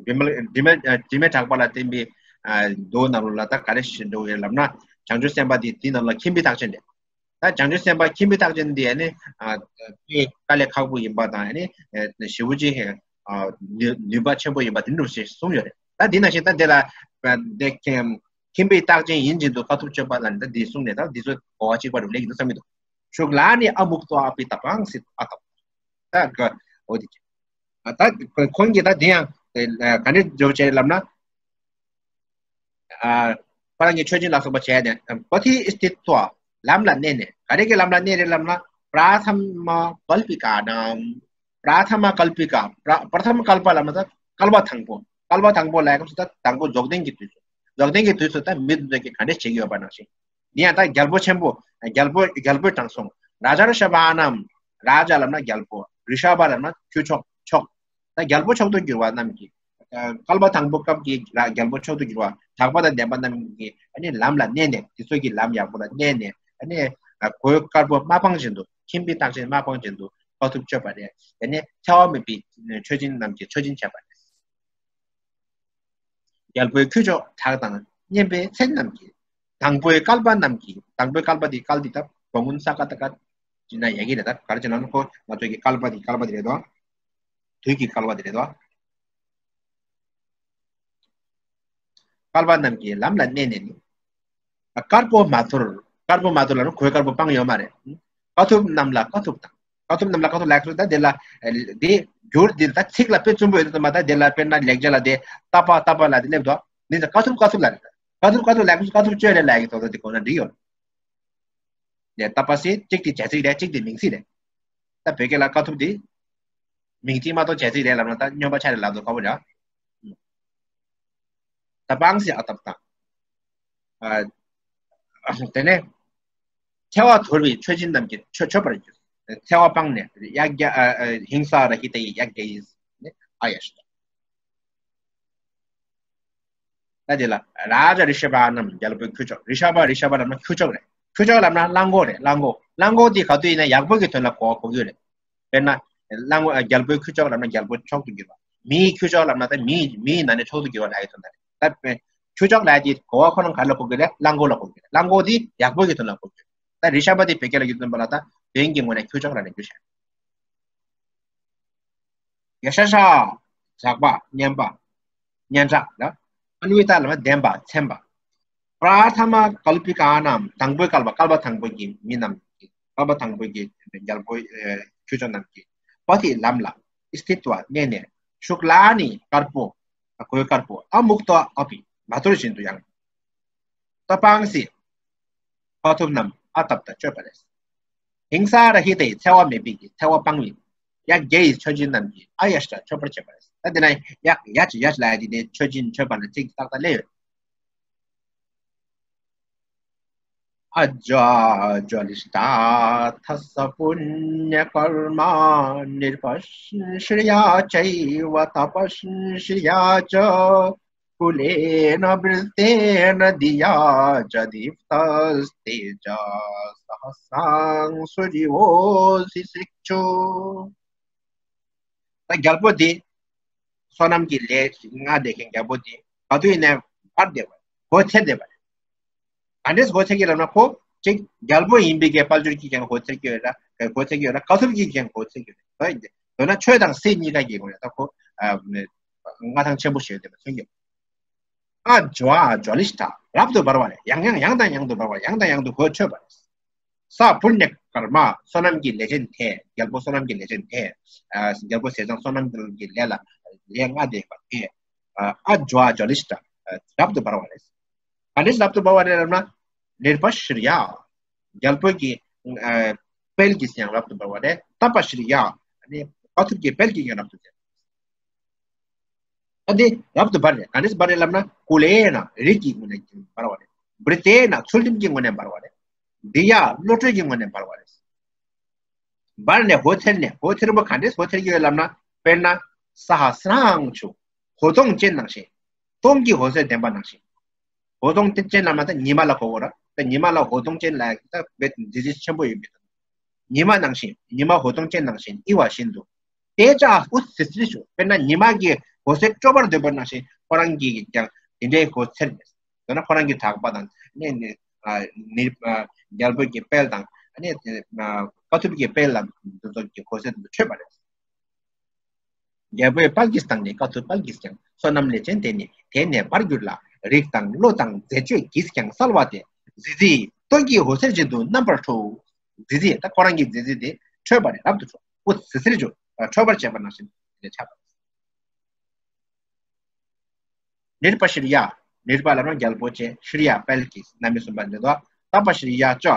དྲི་མེད་དྲི་མེད་ཨ་དྲི་མེད་གྲགས་པ་ལ་བརྟེན་པའི་ཨ་མདོ་ནང་ལོགས་ལ་ད་ག་རེ་ཞིག་འགྲོ་ཡོད་ལབ་ན། བྱང་ཆུབ་སེམས་དཔའ་དེ་དེ་ནང་ལ་ཁྱིམ་པའི་རྟགས་ཅན་རེད། ད་བྱང་ཆུབ་སེམས་དཔའ་ཁྱིམ་པའི་རྟགས་ཅན་འདི་ནི་ཨ་དཔེ་དཀའ་ལས་ཁག་པོ་ཡིན་པ་དང་ནི་ཞེ་པོ་ཅིག་ཨ་ནུས་ནུས་པ་ཆེན་པོ་ཡིན་པ་དེ་འདྲ་ཞིག་གསུངས་ཡོད་རེད། ད་འདི་ནང་བཞིན་ད་འདི་ལ་ཨ་འདི་ཁྱིམ་ཁྱིམ་པའི་རྟགས་ཅན་ཡིན་བཞིན་དུ་དཀའ་ཐུབ་སྤྱོད་པ་ལ་ནི་ད་འདི་གསུངས་ནས་ད་འདི་ཚོ་གོ་བ་གཅིག་པ་རུ་སླེབས་ཀྱི་འདུག་བསམ་གྱི་འདུག शुक्लानि अमुक्त्वापि तपांसि अतप्ता། ད་ག་འོ་དེ་ད་ཁོང་གིས་ད་དེ་ཡང་ག་འདྲ་འཇོག་བྱས་ལབ་ན། ཨ་ཁོ་རང་གི་མཆོད་སྦྱིན་ལ་སོགས་པ་བྱས་ནས། पथि स्थित्वा ལམ་ལ་གནས་ནས། ག་རེ་གི་ལམ་ལ་གནས་རེད་ལབ་ན། प्रथमकल्पिकानां། प्रथमकल्पिका प्रथमकल्प ལབ་ན་ད་བསྐལ་པ་དང་པོ། བསྐལ་པ་དང་པོ་ལ་སྐབས་སུ་ད་དང་པོ་རྫོགས་ལྡན་གྱི་དུས་སུ། རྫོགས་ལྡན་གྱི་དུས་སུ་ད་མི་དེ་ཚོ་གིས་ག་འདྲ་བྱེད་ཀྱི་ཡོད་པ་ནང་བཞིན། འདི་ཡང་ད་རྒྱལ་པོ་ཆེན་པོ་རྒྱལ་པོ་རྒྱལ་པོའི་དྲང་སྲོང་། राजर्षभाणां། राजा ལབ་ན་རྒྱལ་པོ། ऋषभ ལབ་ན་ཁྱུ་མཆོག་མཆོག་ད་རྒྱལ་པོ་མཆོག་ཏུ་གྱུར་པ་རྣམས་ཀྱིས། ཨ་བསྐལ་པ་དང་པོ་སྐབས་ཀྱི་རྒྱལ་པོ་མཆོག་ཏུ་གྱུར་པ་གྲགས་པ་དང་ལྡན་པ་རྣམས་ཀྱིས་ཨ་ནི་ལམ་ལ་གནས་ནས། དེ་ཚོ་གི་ལམ་ཡག་པོ་ལ་གནས་ནས། ཨ་ནི་ཨ་གོས་དཀར་པོ་མ་སྤངས་བཞིན་དུ། ཁྱིམ་པའི་རྟགས་ཅན་མ་སྤངས་བཞིན་དུ་དཀའ་ཐུབ་སྤྱོད་པ་རེད། ཨ་ནི་འཚེ་བ་མེད་པའི་མཆོད་སྦྱིན་རྣམས་ཀྱི་མཆོད་སྦྱིན་བྱས་པ་རེད། རྒྱལ་པོའི་ཁྱུ་མཆོག་གྲགས་དང་སྙན་པའི་མཚན་རྣམས་ཀྱིས། དང་པོའི་བསྐལ་པ་རྣམས་ཀྱིས། དང་པོའི་བསྐལ་པ་འདི་བསྐལ་འདི་ད་བ་མུན་ས་ཀ་ད་ཀ་ཅི་ན་ཡ་གི་རེད། ད་ག་རེ་བྱས་ན་ཁོ་ང་ཚོ་གི་བསྐལ་པ་འདི་བསྐལ་པ་འདི་རེད་དོ། དུས་ཀྱི་བསྐལ་པ་འདི་རེད་དོ། བསྐལ་པ་རྣམས་ཀྱིས་ལམ་ལ་གནས་ནས་ནི། དཀར་པོ་མ་དོར། དཀར་པོ་མ་དོར་ལ་ནི་གོས་དཀར་པོ་སྤངས་ཡོད་མ་རེད། དཀའ་ཐུབ་རྣམས་ལ་དཀའ་ཐུབ་དང་། དཀའ་ཐུབ་རྣམས་ལ་དཀའ་ཐུབ་ལ་ཁོ་ད་དེ་ལ་དེ་འགྱུར་འདི་ད་ཚིག་ལ་དཔེ་རྩུབ་པོ་ཡོད་དུ་མ། ད་དེ་ལ་དཔེར་ན་ལེགས་སྦྱར་ལ་དེ་ཏ་པ་ཏ་པ་ལ་དེ་སླེབས་དོ། འདི་ད་དཀའ་ཐུབ་དཀའ་ཐུབ་ལ་རེད། དཀའ་ཐུབ་དཀའ་ཐུབ་ལ་དཀའ་ཐུབ་སྤྱོད་རེད་ལ་ཡི་དོ་ད་དེ་གོ་ན་འགྲིག་ཡོད། ལས་ཏ་པ་སི་གཅིག་དེ་བྱ་ཚིག་རེད། གཅིག་དེ་མིང་ཚིག་རེད། ད་བོད་སྐད་ལ་དཀའ་ཐུབ་དེ་མིང་ཚིག་མ་གཏོགས་བྱ་ཚིག་རེད་ལབ་ན་ད་སྨྱོན་པ་ཆ་རེ་ལབ་དུས་དཀའ་པོ་རེད། ད་པང་སི་ཨ་ཏབ་དང་། ཨ་དེ་ནས་འཚེ་བ་དོར་བའི་མཆོད་སྦྱིན་རྣམས་ཀྱིས་མཆོད་མཆོད་པར་འགྱུར། འཚེ་བ་སྤངས་ནས་ཡ་གྱ་ཨ་ཨ་ཧིང་ས་ར་ཧི་ཏ་ཡི་ཡ་གྱ་ཡིས་ནི་ཨ་ཡ་ཤི་ཏ། ད་དེ་ལ་རཱ་ཛ་རི་ཤ་བ་རྣམས་རྒྱལ་པོའི་ཁྱུ་མཆོག་རི་ཤ་བ་རི་ཤ་བ་ལབ་ན་ཁྱུ་མཆོག་རེད། ཁྱུ་མཆོག་ལབ་ན་གླང་གོག་རེད། གླང་གོག་གླང་གོག་འདི་ག་དུས་ཡིན་ན་ཡག་པོ་གི་དོན་ལ་གོ་གོ་གི་རེད། དཔེར་ན། གླང་གོག་རྒྱལ་པོའི་ཁྱུ་མཆོག་ལབ་ན་རྒྱལ་པོ་མཆོག་ཏུ་གྱུར་པ། མིའི་ཁྱུ་མཆོག་ལབ་ན་ད་མིའི་མིའི་ནང་ནས་མཆོག་ཏུ་གྱུར་པ་ལ་ཡི་དོན་དག་རེད། ད་དཔེ་ཁྱུ་མཆོག་ལབ་ཀྱི་གོ་བ་ཁོ་རང་ག་ལ་གོ་གི་རེད། གླང་གོག་ལ་གོ་གི་རེད། གླང་གོག་འདི་ཡག་པོ་གི་དོན་ལ་གོ་གི་རེད། ད་རི་ཤ་བ་འདི་བོད་སྐད་ལ་ཡི་དོན་པ་ལ་ད་བོན་གྱི་ངོས་ནས་ཁྱུ་མཆོག་ལ་ནས་རྒྱུ་བཤད། ཡ་ཤ་ཤ། གྲགས་པ། སྙན་པ། སྙན་གྲགས་ལ། ཨན་ཝི་ཏ་ལ་བདེན་པ་མཚན་པ། པྲ་ཐ་མ་ཀལ་པི་ཀ་ནམ། དང་པོའི་བསྐལ་པ། བསྐལ་པ་དང་པོའི་གི་མི་རྣམས་ཀྱི་ པ་པ་དང་པོའི་གི་རྒྱལ་པོ་ཨེ་ཁྱུ་མཆོག་རྣམས་ཀྱིས་པ་ཏི་ལམ་ལ་སྟི་ཏྭ་གནས་ནས་ཤུ་ཀླ་ནི་ཀར་པོ་གོས་དཀར་པོ་ཨ་མུག་ཏོ་ཨ་པི་མ་དོར་བཞིན་དུ་ཡང་ཏ་པཱང་སི་དཀའ་ཐུབ་རྣམས་ཨ་བཏབ་དང་མཆོད་པ་རེད། ཧིང་སཱ་ར་ཧི་ཏའི་འཚེ་བ་མེད་པའི་གི་འཚེ་བ་སྤངས་པའི་ཡ་བརྒྱ་ཡི་མཆོད་སྦྱིན་རྣམས་ཀྱིས་ཨ་ཡ་ཤ་མཆོད་པར་བྱེད་པ་རེད། ད་དེ་ན་ཡ་ཡ་ཅི་ཡ་ཅི་ལ་ཡ་དེ་ནས་མཆོད་སྦྱིན་མཆོད་པ་ལ་ཚིག་ཏག་ཏག་ལས་ཡོད། अज्वाजलिष्टाथस पुण्यकर्मा नृपश्रिया चैव तपश्रिया च कुलेन वृत्तेन धिया च दीप्तस्तेजः सहस्रांशुरिवोऽसि शिक्षु। ད་རྒྱལ་པོ་འདི་བསོད་ནམས་ཀྱི་ལས་ལྔ་ལས་མཁན་རྒྱལ་པོ་འདི་ག་དུས་ཡིན་ནའི་འབར་བསྡད་པ་རེད། སྒོ་ཚེར་བསྡད་པ་རེད། ག་འདྲས་སྒོ་ཚེར་གྱི་ལབ་ན་ཁོ་གཅིག་རྒྱལ་པོ་ཡིན་པའི་གི་དཔལ་འབྱོར་གྱི་ཀྱང་སྒོ་ཚེར་གྱི་ཡོད་ལ་སྒོ་ཚེར་གྱི་ཡོད་ལ་དཀའ་ཐུབ་ཀྱི་ཀྱང་སྒོ་ཚེར་གྱི་ཡོད་ལ་འདོད་ན་ཆོས་དང་སྲིད་གཉིས་ཀ་གི་སྒོ་ནས་ད་ཁོ་མངའ་ཐང་ཆེན་པོ་ཞིག་ཡོད་བསྡད་པ་མཚོན་གྱི། अज्वाजलिष्टा རབ་ཏུ་འབར་བ་རེད། ཡང་ཡང་ཡང་དང་ཡང་དུ་འབར་བ་ཡང་དང་ཡང་དུ་གོས་མཆོད་པ་རེད། ས་པུ་ཎྱ་ཀརྨ་བསོད་ནམས་ཀྱི་ལས་ཅན་དེ་རྒྱལ་པོ་བསོད་ནམས་ཀྱི་ལས་ཅན་དེ་རྒྱལ་པོ་ཟས་གཙང་བསོད་ནམས་ཀྱི་ལས་ལ་ལས་ལྔ་ལྡན་པ་དེ་ཨ་ཇོ་ཨ་ཇོ་ལི་ཤྟ་རབ་ཏུ་འབར་བ་རེད། ག་འདྲས་རབ་ཏུ་འབར་བ་རེད་ལབ་ན་ནིརྦ་ཤྲི་ཡ་རྒྱལ་པོ་གི་དཔལ་གྱི་ཡང་རབ་ཏུ་འབར་བ་རེད། ཏ་པ་ཤྲི་ཡ་ནི་དཀའ་ཐུབ་ཀྱི་དཔལ་གྱི་ཡང་རབ་ཏུ་འབར། ཨ་འདི་རབ་ཏུ་འབར་རེད། ག་འདྲས་འབར་རེད་ལབ་ན་ཀུ་ལེ་ན་རིགས་ཀྱི་ངོས་ནས་འབར་བ་རེད། བྲི་ཏེ་ན་ཚུལ་ཁྲིམས་ཀྱི་ངོས་ནས་འབར་བ་རེད། དི་ཡ་བློ་གྲོས་ཀྱི་ངོས་ནས་འབར་བ་རེད། འབར་ནས་ཧོ་ཚེར་ནས་ཧོ་ཚེར་པོ་ག་འདྲས་ཧོ་ཚེར་གྱི་ཡོད་ལབ་ན་དཔེར་ན་ས་ཧ་སྲང་ཆུ་ཧོ་སྟོང་ཅན་ནང་བཞིན་སྟོང་གི་ཧོ་ཚེར་ལྡན་པ་ནང་བཞིན། ཧོ་སྟོང་ཅན་ལབ་ན་ད་ཉི་མ་ལ་གོ་གོ་ར་ད་ཉི་མ་ལ་ཧོ་སྟོང་ཅན་ལ་ད་བེད་འདི་འདི་ཆེན་པོ་ཡོད་པའི་ཉི་མ་ནང་བཞིན་ཉི་མ་ཧོ་སྟོང་ཅན་ནང་བཞིན་ཨི་བ་བཞིན་དུ། དེ་ཅག་ཨུ་སི་སི་རི་ཞུ་དཔེར་ན་ཉི་མ་གི་ཧོ་ཚེར་སྤྲོ་བར་འདོད་པ་ནང་བཞིན་ཁོ་རང་གིས་ཀྱང་དེ་འདྲའི་ཧོ་ཚེར་ནས་འདོད་ན་ཁོ་རང་གི་གྲགས་པ་དང་ནི་ནི་ནི་རྒྱལ་པོ་གི་དཔལ་དང་ནི་དཀའ་ཐུབ་ཀྱི་དཔལ་ལ་འདི་ཚོ་གི་ཧོ་ཚེར་འདི་འཕྲོད་པ་རེད། རྒྱལ་པོའི་དཔལ་གྱིས་དང་ནི་དཀའ་ཐུབ་དཔལ་གྱིས་ཀྱང་བསོད་ནམས་ལས་ཅན་དེ་ནི་དེ་ནས་འབར་གྱུར་ལ་རིགས་དང་བློ་དང་མཛད་སྤྱོད་ཀྱིས་ཀྱང་གསལ་བ་སྟེ་ཛི་ཛི་སྟོན་གྱི་ཧོ་ཚེར་བཞིན་དུ་རྣམ་པར་འཕྲོ། ཛི་ཛི་ད་ཁོ་རང་གི་ཛི་ཛི་དེ་འཕྲོད་པ་རེད། རབ་ཏུ་འཕྲོ་ཨུ་ཙི་ཟི་ཟིར་འཇུ་འཕྲོད་པར་བྱེད་པ་ནང་བཞིན་དེ་ཆགས་པ། ནིར་པ་ཤྲི་ཡ། ནིར་པ་ལབ་ན་རྒྱལ་པོ་ཅན། ཤྲི་ཡ་དཔལ་གྱིས་རྣམ་པའི་སུམ་པ་འདི་དོ། ཏ་པ་ཤྲི་ཡ་ཅོ།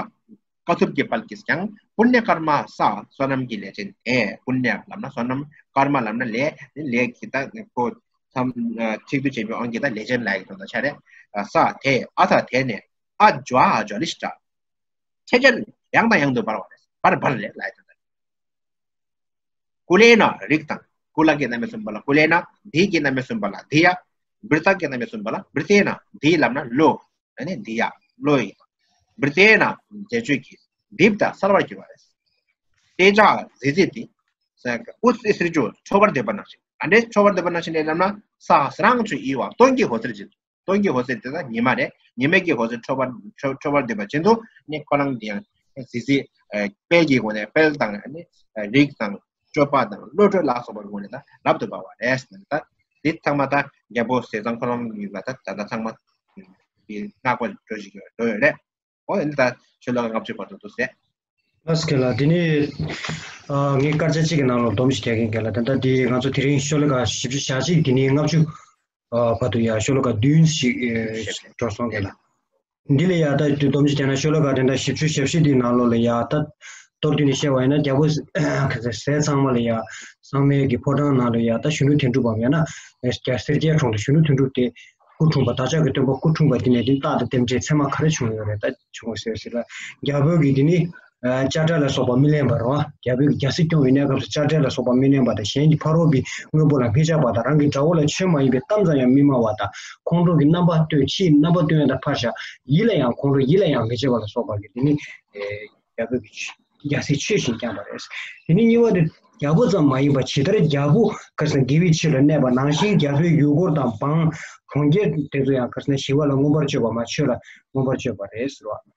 དཀའ་ཐུབ་ཀྱི་དཔལ་གྱིས་ཀྱང་པུ་ཎྱ་ཀརྨ་ས་བསོད་ནམས་ཀྱི་ལས་ཅན་དེ། པུ་ཎྱ་ལབ་ན་བསོད་ནམས། ཀརྨ་ལབ་ན་ལས། ལས་ཀྱི་ད་ཁོ་ཚམ་ཚིག་ཏུ་བྱེད་པའི་དབང་གིས་ད་ལས་ཅན་ལ་ཡི་དོན་དང་ཆ་རེ། ས་དེ་ཨ་ཐ་དེ་ནས་ཨ་ཇོ་ཨ་ཇོ་ལི་ཤ་ཏ། ཆེ་ཆེར་ཡང་དང་ཡང་དུ་འབར་བ་རེད། འབར་འབར་ལས་ལ་ཡི་དོན་དང་། ཀུ་ལེ་ན་རིགས་དང་། ཀུ་ལ་གི་རྣམ་པའི་སུམ་པ་ལ་ཀུ་ལེ་ན། དི་གི་རྣམ་པའི་སུམ་པ་ལ་དི་ཡ། བྲི་ཏ་གི་རྣམ་པའི་སུམ་པ་ལ་བྲི་ཏེ་ན། དི་ལབ་ན་བློ། ཨ་ནི་དི་ཡ་བློ་ཡིན། བྲི་ཏེ་ན་མཛད་སྤྱོད་ཀྱིས་དིབ་ཏ་གསལ་བར་གྱུར་པ་རེད། ཏེ་ཇ་ཛི་ཛི་ཏི། ཨུ་ཙི་ཟིར་འཇུ་འཕྲོ་བར་འདོད་པ་ནང་བཞིན། ག་འདྲས་འཕྲོ་བར་འདོད་པ་ནང་བཞིན་ལས་ལབ་ན་ས་ཧ་སྲང་ཆུ་ཨི་བ་སྟོན་གྱི་ཧོ་ཚེར་བཞིན། སྟོན་གྱི་ཧོ་ཚེར་དེ་དག་ཉི་མ་རེད། ཉི་མའི་གི་ཧོ་ཚེར་འཕྲོ་བར་འཕྲོ་འཕྲོ་བར་འདོད་པ་བཞིན་དུ་ནི་ཁོ་རང་དེ་ཡང་ཟི་ཟི་དཔལ་གྱི་སྒོ་ནས་དཔལ་དང་ནི་རིགས་དང་སྤྱོད་པ་དང་བློ་གྲོས་ལ་སོགས་པའི་སྒོ་ནས་ད་རབ་ཏུ་འབར་བ་རེད་ཟེར་ནས་ད་འདི་ཚང་མ་ད་རྒྱལ་པོ་ཟས་གཙང་ཁོ་རང་གི་ལ་ད་ད་ད་ཚང་མ་གི་བསྔགས་པ་འགྲོ་བཞིན་ཡོད་འགྲོ་ཡོད་རེད། འོ་ཡིན་ད་ཤོ་ལོ་ཀ་ལྔ་བཅུ་བར་དུ་འདུག་ཟེར། ལགས་སོ་ལགས། དེ་ནས་ཨ་ངས་སྐར་ཆ་གཅིག་གི་ནང་ལ་སྡོམ་ཞིག་རྒྱག་གིན་ག་ལ། ད་ལྟ་འདི་ང་ཚོ་དེ་རིང་ཤོ་ལོ་ཀ་བཞི་བཅུ་ཞེ་གཅིག་དེ་ནས་ལྔ་བཅུ་ཨ་བར་དུ་ཡ་ཤོ་ལོ་ཀ་བདུན་ཞིག་ཨེ་འགྲོ་སོང་ག་ལ། འདི་ལ་ཡ་ད་སྡོམ་ཞིག་རྒྱག་ན་ཤོ་ལོ་ཀ་དེ་འདྲ་བཞི་བཅུ་ཞེ་བཞི་དེའི་ནང་ལོགས་ལ་ཡ་ད་མདོར་བསྡུས་ནས་བཤད་པ་ཡིན་ན་རྒྱལ་པོ་ཟས་གཙང་མ་ལ་ཡ་ཚང་མའི་གི་ཕོ་བྲང་ནང་ལ་ཡ་ད་གཞོན་ནུ་དོན་གྲུབ་བམ་ཡང་ན་རྒྱལ་སྲས་བརྒྱད་གྲོང་དུ་གཞོན་ནུ་དོན་གྲུབ་དེ། སྐུ་འཁྲུངས་པ་བདག་ཅག་གི་སྟོན་པ་སྐུ་འཁྲུངས་པ་འདི་ནས་འདི་རྟགས་དང་རྟེན་འབྲེལ་མཚན་མ་ག་རེ་བྱུང་ཡོད་རེད། ད་བྱུང་ཟེར་ཟེར་ལ་རྒྱལ་པོའི་གི་འདི་ནི་ཨ་དཔྱ་ཁྲལ་ལ་སོགས་པ་མི་ལེན་པ་རེད་བ། རྒྱལ་པོའི་གི་རྒྱལ་སྲིད་སྐྱོང་བའི་གནས་སྐབས་སུ་དཔྱ་ཁྲལ་ལ་སོགས་པ་མི་ལེན་པ་དང་གཞན་གྱི་ཕ་རོལ་པོའི་དངོས་པོ་ལ་མི་ཆགས་པ་དང་རང་གི་དགྲ་བོ་ལ་ཆོས་མ་ཡིན་པའི་གཏམ་ཙམ་ཡང་མི་སྨྲ་བ་དང་ཁོང་ཁྲོ་གི་རྣམ་པ་སྟོན་ཕྱིའི་རྣམ་པ་སྟོན་ཡང་དང་ཕར་བཞག་ཡིད་ལ་ཡང་ཁོང་ཁྲོ་ཡིད་ལ་ཡང་མི་བྱེད་པ་ལ་སོགས་པ་གི་འདི་ནི་ཨེ་རྒྱལ་པོའི་གི་ཆོས། རྒྱལ་སྲིད་ཆོས་བཞིན་བསྐྱངས་པ་རེད། དེ་ནས་གཉིས་པ་དེ་རྒྱལ་པོ་ཙམ་མ་ཡིན་པར་ཇི་ལྟར་རྒྱལ་པོ་ག་རེ་ཟེར་ན་དགེ་བའི་ཆོས་ལ་གནས་པ་ནང་བཞིན་རྒྱལ་པོའི་ཡུལ་འཁོར་དང་འབངས་གྲོང་ཁྱེར་དེ་ཚོ་ཡང་ག་རེ་ཟེར་ན་ཞི་བ་ལ་མངོན་པར་སྤྱོད་པ་མ་ཆོས་ལ་མངོན་པར་སྤྱོད་པ་རེད་ཟེར་བ།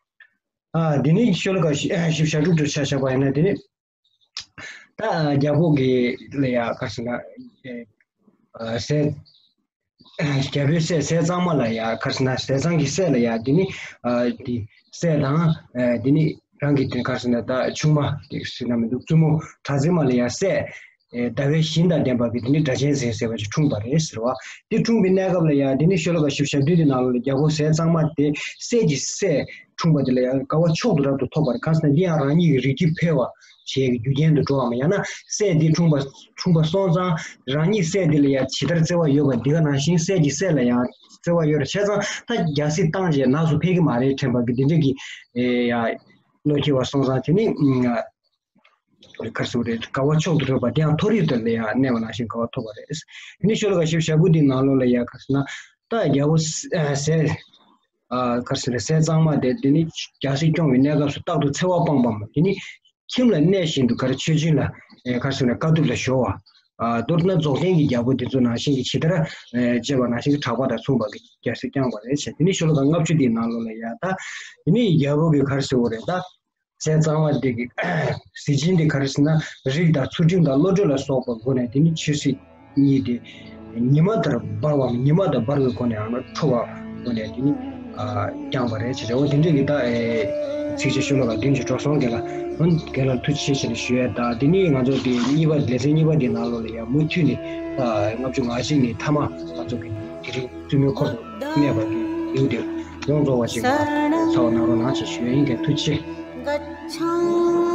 ཨ་དེ་ནས་ཤོ་ལོ་ཀ་བཞི་བཅུ་ཞེ་དྲུག་ཏུ་ཆ་བཞག་པ་ཡིན་ན་དེ་ནས་ད་རྒྱལ་པོ་གི་ལ་ཡ་ག་རེ་ཟེར་ན་ཨ་ཟས། རྒྱལ་པོའི་སྲས་ཟས་གཙང་མ་ལ་ཡ་ག་རེ་ཟེར་ན་ཟས་གཙང་གི་སྲས་ལ་ཡ་འདི་ནི་ཨ་འདི་སྲས་དང་ཨ་འདི་ནི་ རང་གི་དེ་གར་ཟེར་ན་ད་ཆུང་མ་དེ་ཟེར་ན་མི་འདུག་བཙུན་མོ་གྲགས་འཛིན་མ་ལ་ཡང་སྲས། ཟླ་བའི་བཞིན་དང་ལྡན་པ་གི་དེ་ནི་སྒྲ་གཅན་འཛིན་ཟེར་བ་ཅིག་འཁྲུངས་པ་རེད་ཟེར་བ། དེ་འཁྲུངས་པའི་གནས་སྐབས་ལ་ཡང་དེ་ནི་ཤོ་ལོ་ཀ་བཞི་བཅུ་ཞེ་བདུན་དེ་ནང་ལོགས་ལ་རྒྱལ་པོ་ཟས་གཙང་མ་དེ་སྲས་ཀྱི་སྲས་འཁྲུངས་པ་དེ་ལ་ཡང་དགའ་བ་མཆོག་ཏུ་རབ་ཏུ་ཐོབ་པ་རེད། གང་ཟེར་ན་འདི་ཡང་རང་ཉིད་ཀྱི་རིགས་རྒྱུད་འཕེལ་བ་བྱེད་ཀྱི་རྒྱུ་རྐྱེན་དུ་འགྲོ་བ་མ་ཡང་ན་སྲས་འདི་འཁྲུངས་པ་འཁྲུངས་པ་སོང་ཙང་རང་ཉིད་སྲས་འདི་ལ་ཡང་ཇི་ལྟར་བརྩེ་བ་ཡོད་པ་འདི་ག་ནང་བཞིན་སྲས་ཀྱི་སྲས་ལ་ཡང་བརྩེ་བ་ཡོད་རེད། བྱས་ཙང་ད་རྒྱལ་སྲིད་བཏང་རྗེས་ནགས་སུ་ཕེབས་ཀྱི་མ་རེད་དྲན་པ་གི་འདི་འདྲ་གི་ཡང་བློ་སྐྱེ་བ་སོང་ཙང་དེ་ནི། ག་རེ་ཟེར་དགོས་རེད། དགའ་བ་མཆོག་ཏུ་རབ་པ་དེ་ཡང་མཐོ་རིས་དུ་ལ་ཡང་གནས་པ་ནང་བཞིན་དགའ་བ་ཐོབ་པ་རེད། དེ་ནི་ཤོ་ལོ་ཀ་བཞི་བཅུ་ཞེ་དགུ་འདིའི་ནང་ལོགས་ལ་ཡང་ག་རེ་ཟེར་ན། ད་རྒྱལ་པོ་ཟས་ག་རེ་ཟེར་རེད། ཟས་གཙང་མ་དེ་དེ་ནི་རྒྱལ་སྲིད་སྐྱོང་བའི་གནས་སྐབས་སུ་རྟག་ཏུ་འཚེ་བ་སྤངས་པ་མ་དེ་ནི་ཁྱིམ་ལ་གནས་བཞིན་དུ་ག་རེ་མཆོད་སྦྱིན་ལ་ག་རེ་ཟེར་རེད། དཀའ་ཐུབ་ལ་གཞོལ་བ། མདོར་ན་རྫོགས་ལྡན་གྱི་རྒྱལ་པོ་འདི་ཚོ་ནང་བཞིན་གྱི་ཇི་ལྟར་བྱེད་པ་ནང་བཞིན་གྱི་གྲགས་པ་དང་མཚུངས་པ་གི་རྒྱལ་སྲིད་བསྐྱངས་པ་རེད་ཟེར། དེ་ནི་ཤོ་ལོ་ཀ་ལྔ་བཅུ་འདིའི་ནང་ལོགས་ལ་ཡང་ད་དེ་ནི་རྒྱལ་པོ་གི་ག་རེ་ཟེར་དགོས་རེད་ད། ཟས་གཙང་མ་འདི་གི་གཟི་བྱིན་འདི་ག་རེ་ཟེར་ན་རིགས་དང་ཚུལ་ཁྲིམས་དང་བློ་གྲོས་ལ་སོགས་པའི་སྒོ་ནས་དེ་ནི་ཆོས་སྲིད་གཉིས་དེ་ཉི་མ་ལྟར་འབར་བའམ་ཉི་མ་དང་འབར་བའི་སྒོ་ནས་ཨ་ནི་འཕྲོ་བའི་སྒོ་ནས་དེ་ནི་བསྐྱངས་པ་རེད་ཟེར། འོ་དེ་འདྲས་ཀྱི་ད་ཚིགས་བཅད་ཤོ་ལོ་ཀ་བདུན་ཅིག་འགྲོ་སོང་། རྒན་ལགས་རྒན་ལགས་ཐུགས་རྗེ་ཆེ་ཞེས་ནས་ཞུ་ཡས། ད་དེ་ནི་ང་ཚོ་དེ་གཉིས་པ་ལེ་ཚན་གཉིས་པ་དེའི་ནང་ལོགས་ལ་ཡང་མུ་མཐུད་ནས་ད་ལྔ་བཅུ་ང་གཅིག་ནས་མཐའ་མ་ང་ཚོ་གི་དེ་རིང་བཙུན་མོའི་འཁོར་དུ་གནས་པ་གི་ལེའུ་དེ་ཡོངས་རྫོགས་པ་ཞིག་ཚར་བ་གནང་རོགས་གནང་ཞེས་ཞུ་ཡ་ཡིན། རྒན་ཐུགས་རྗེ་ཆེ།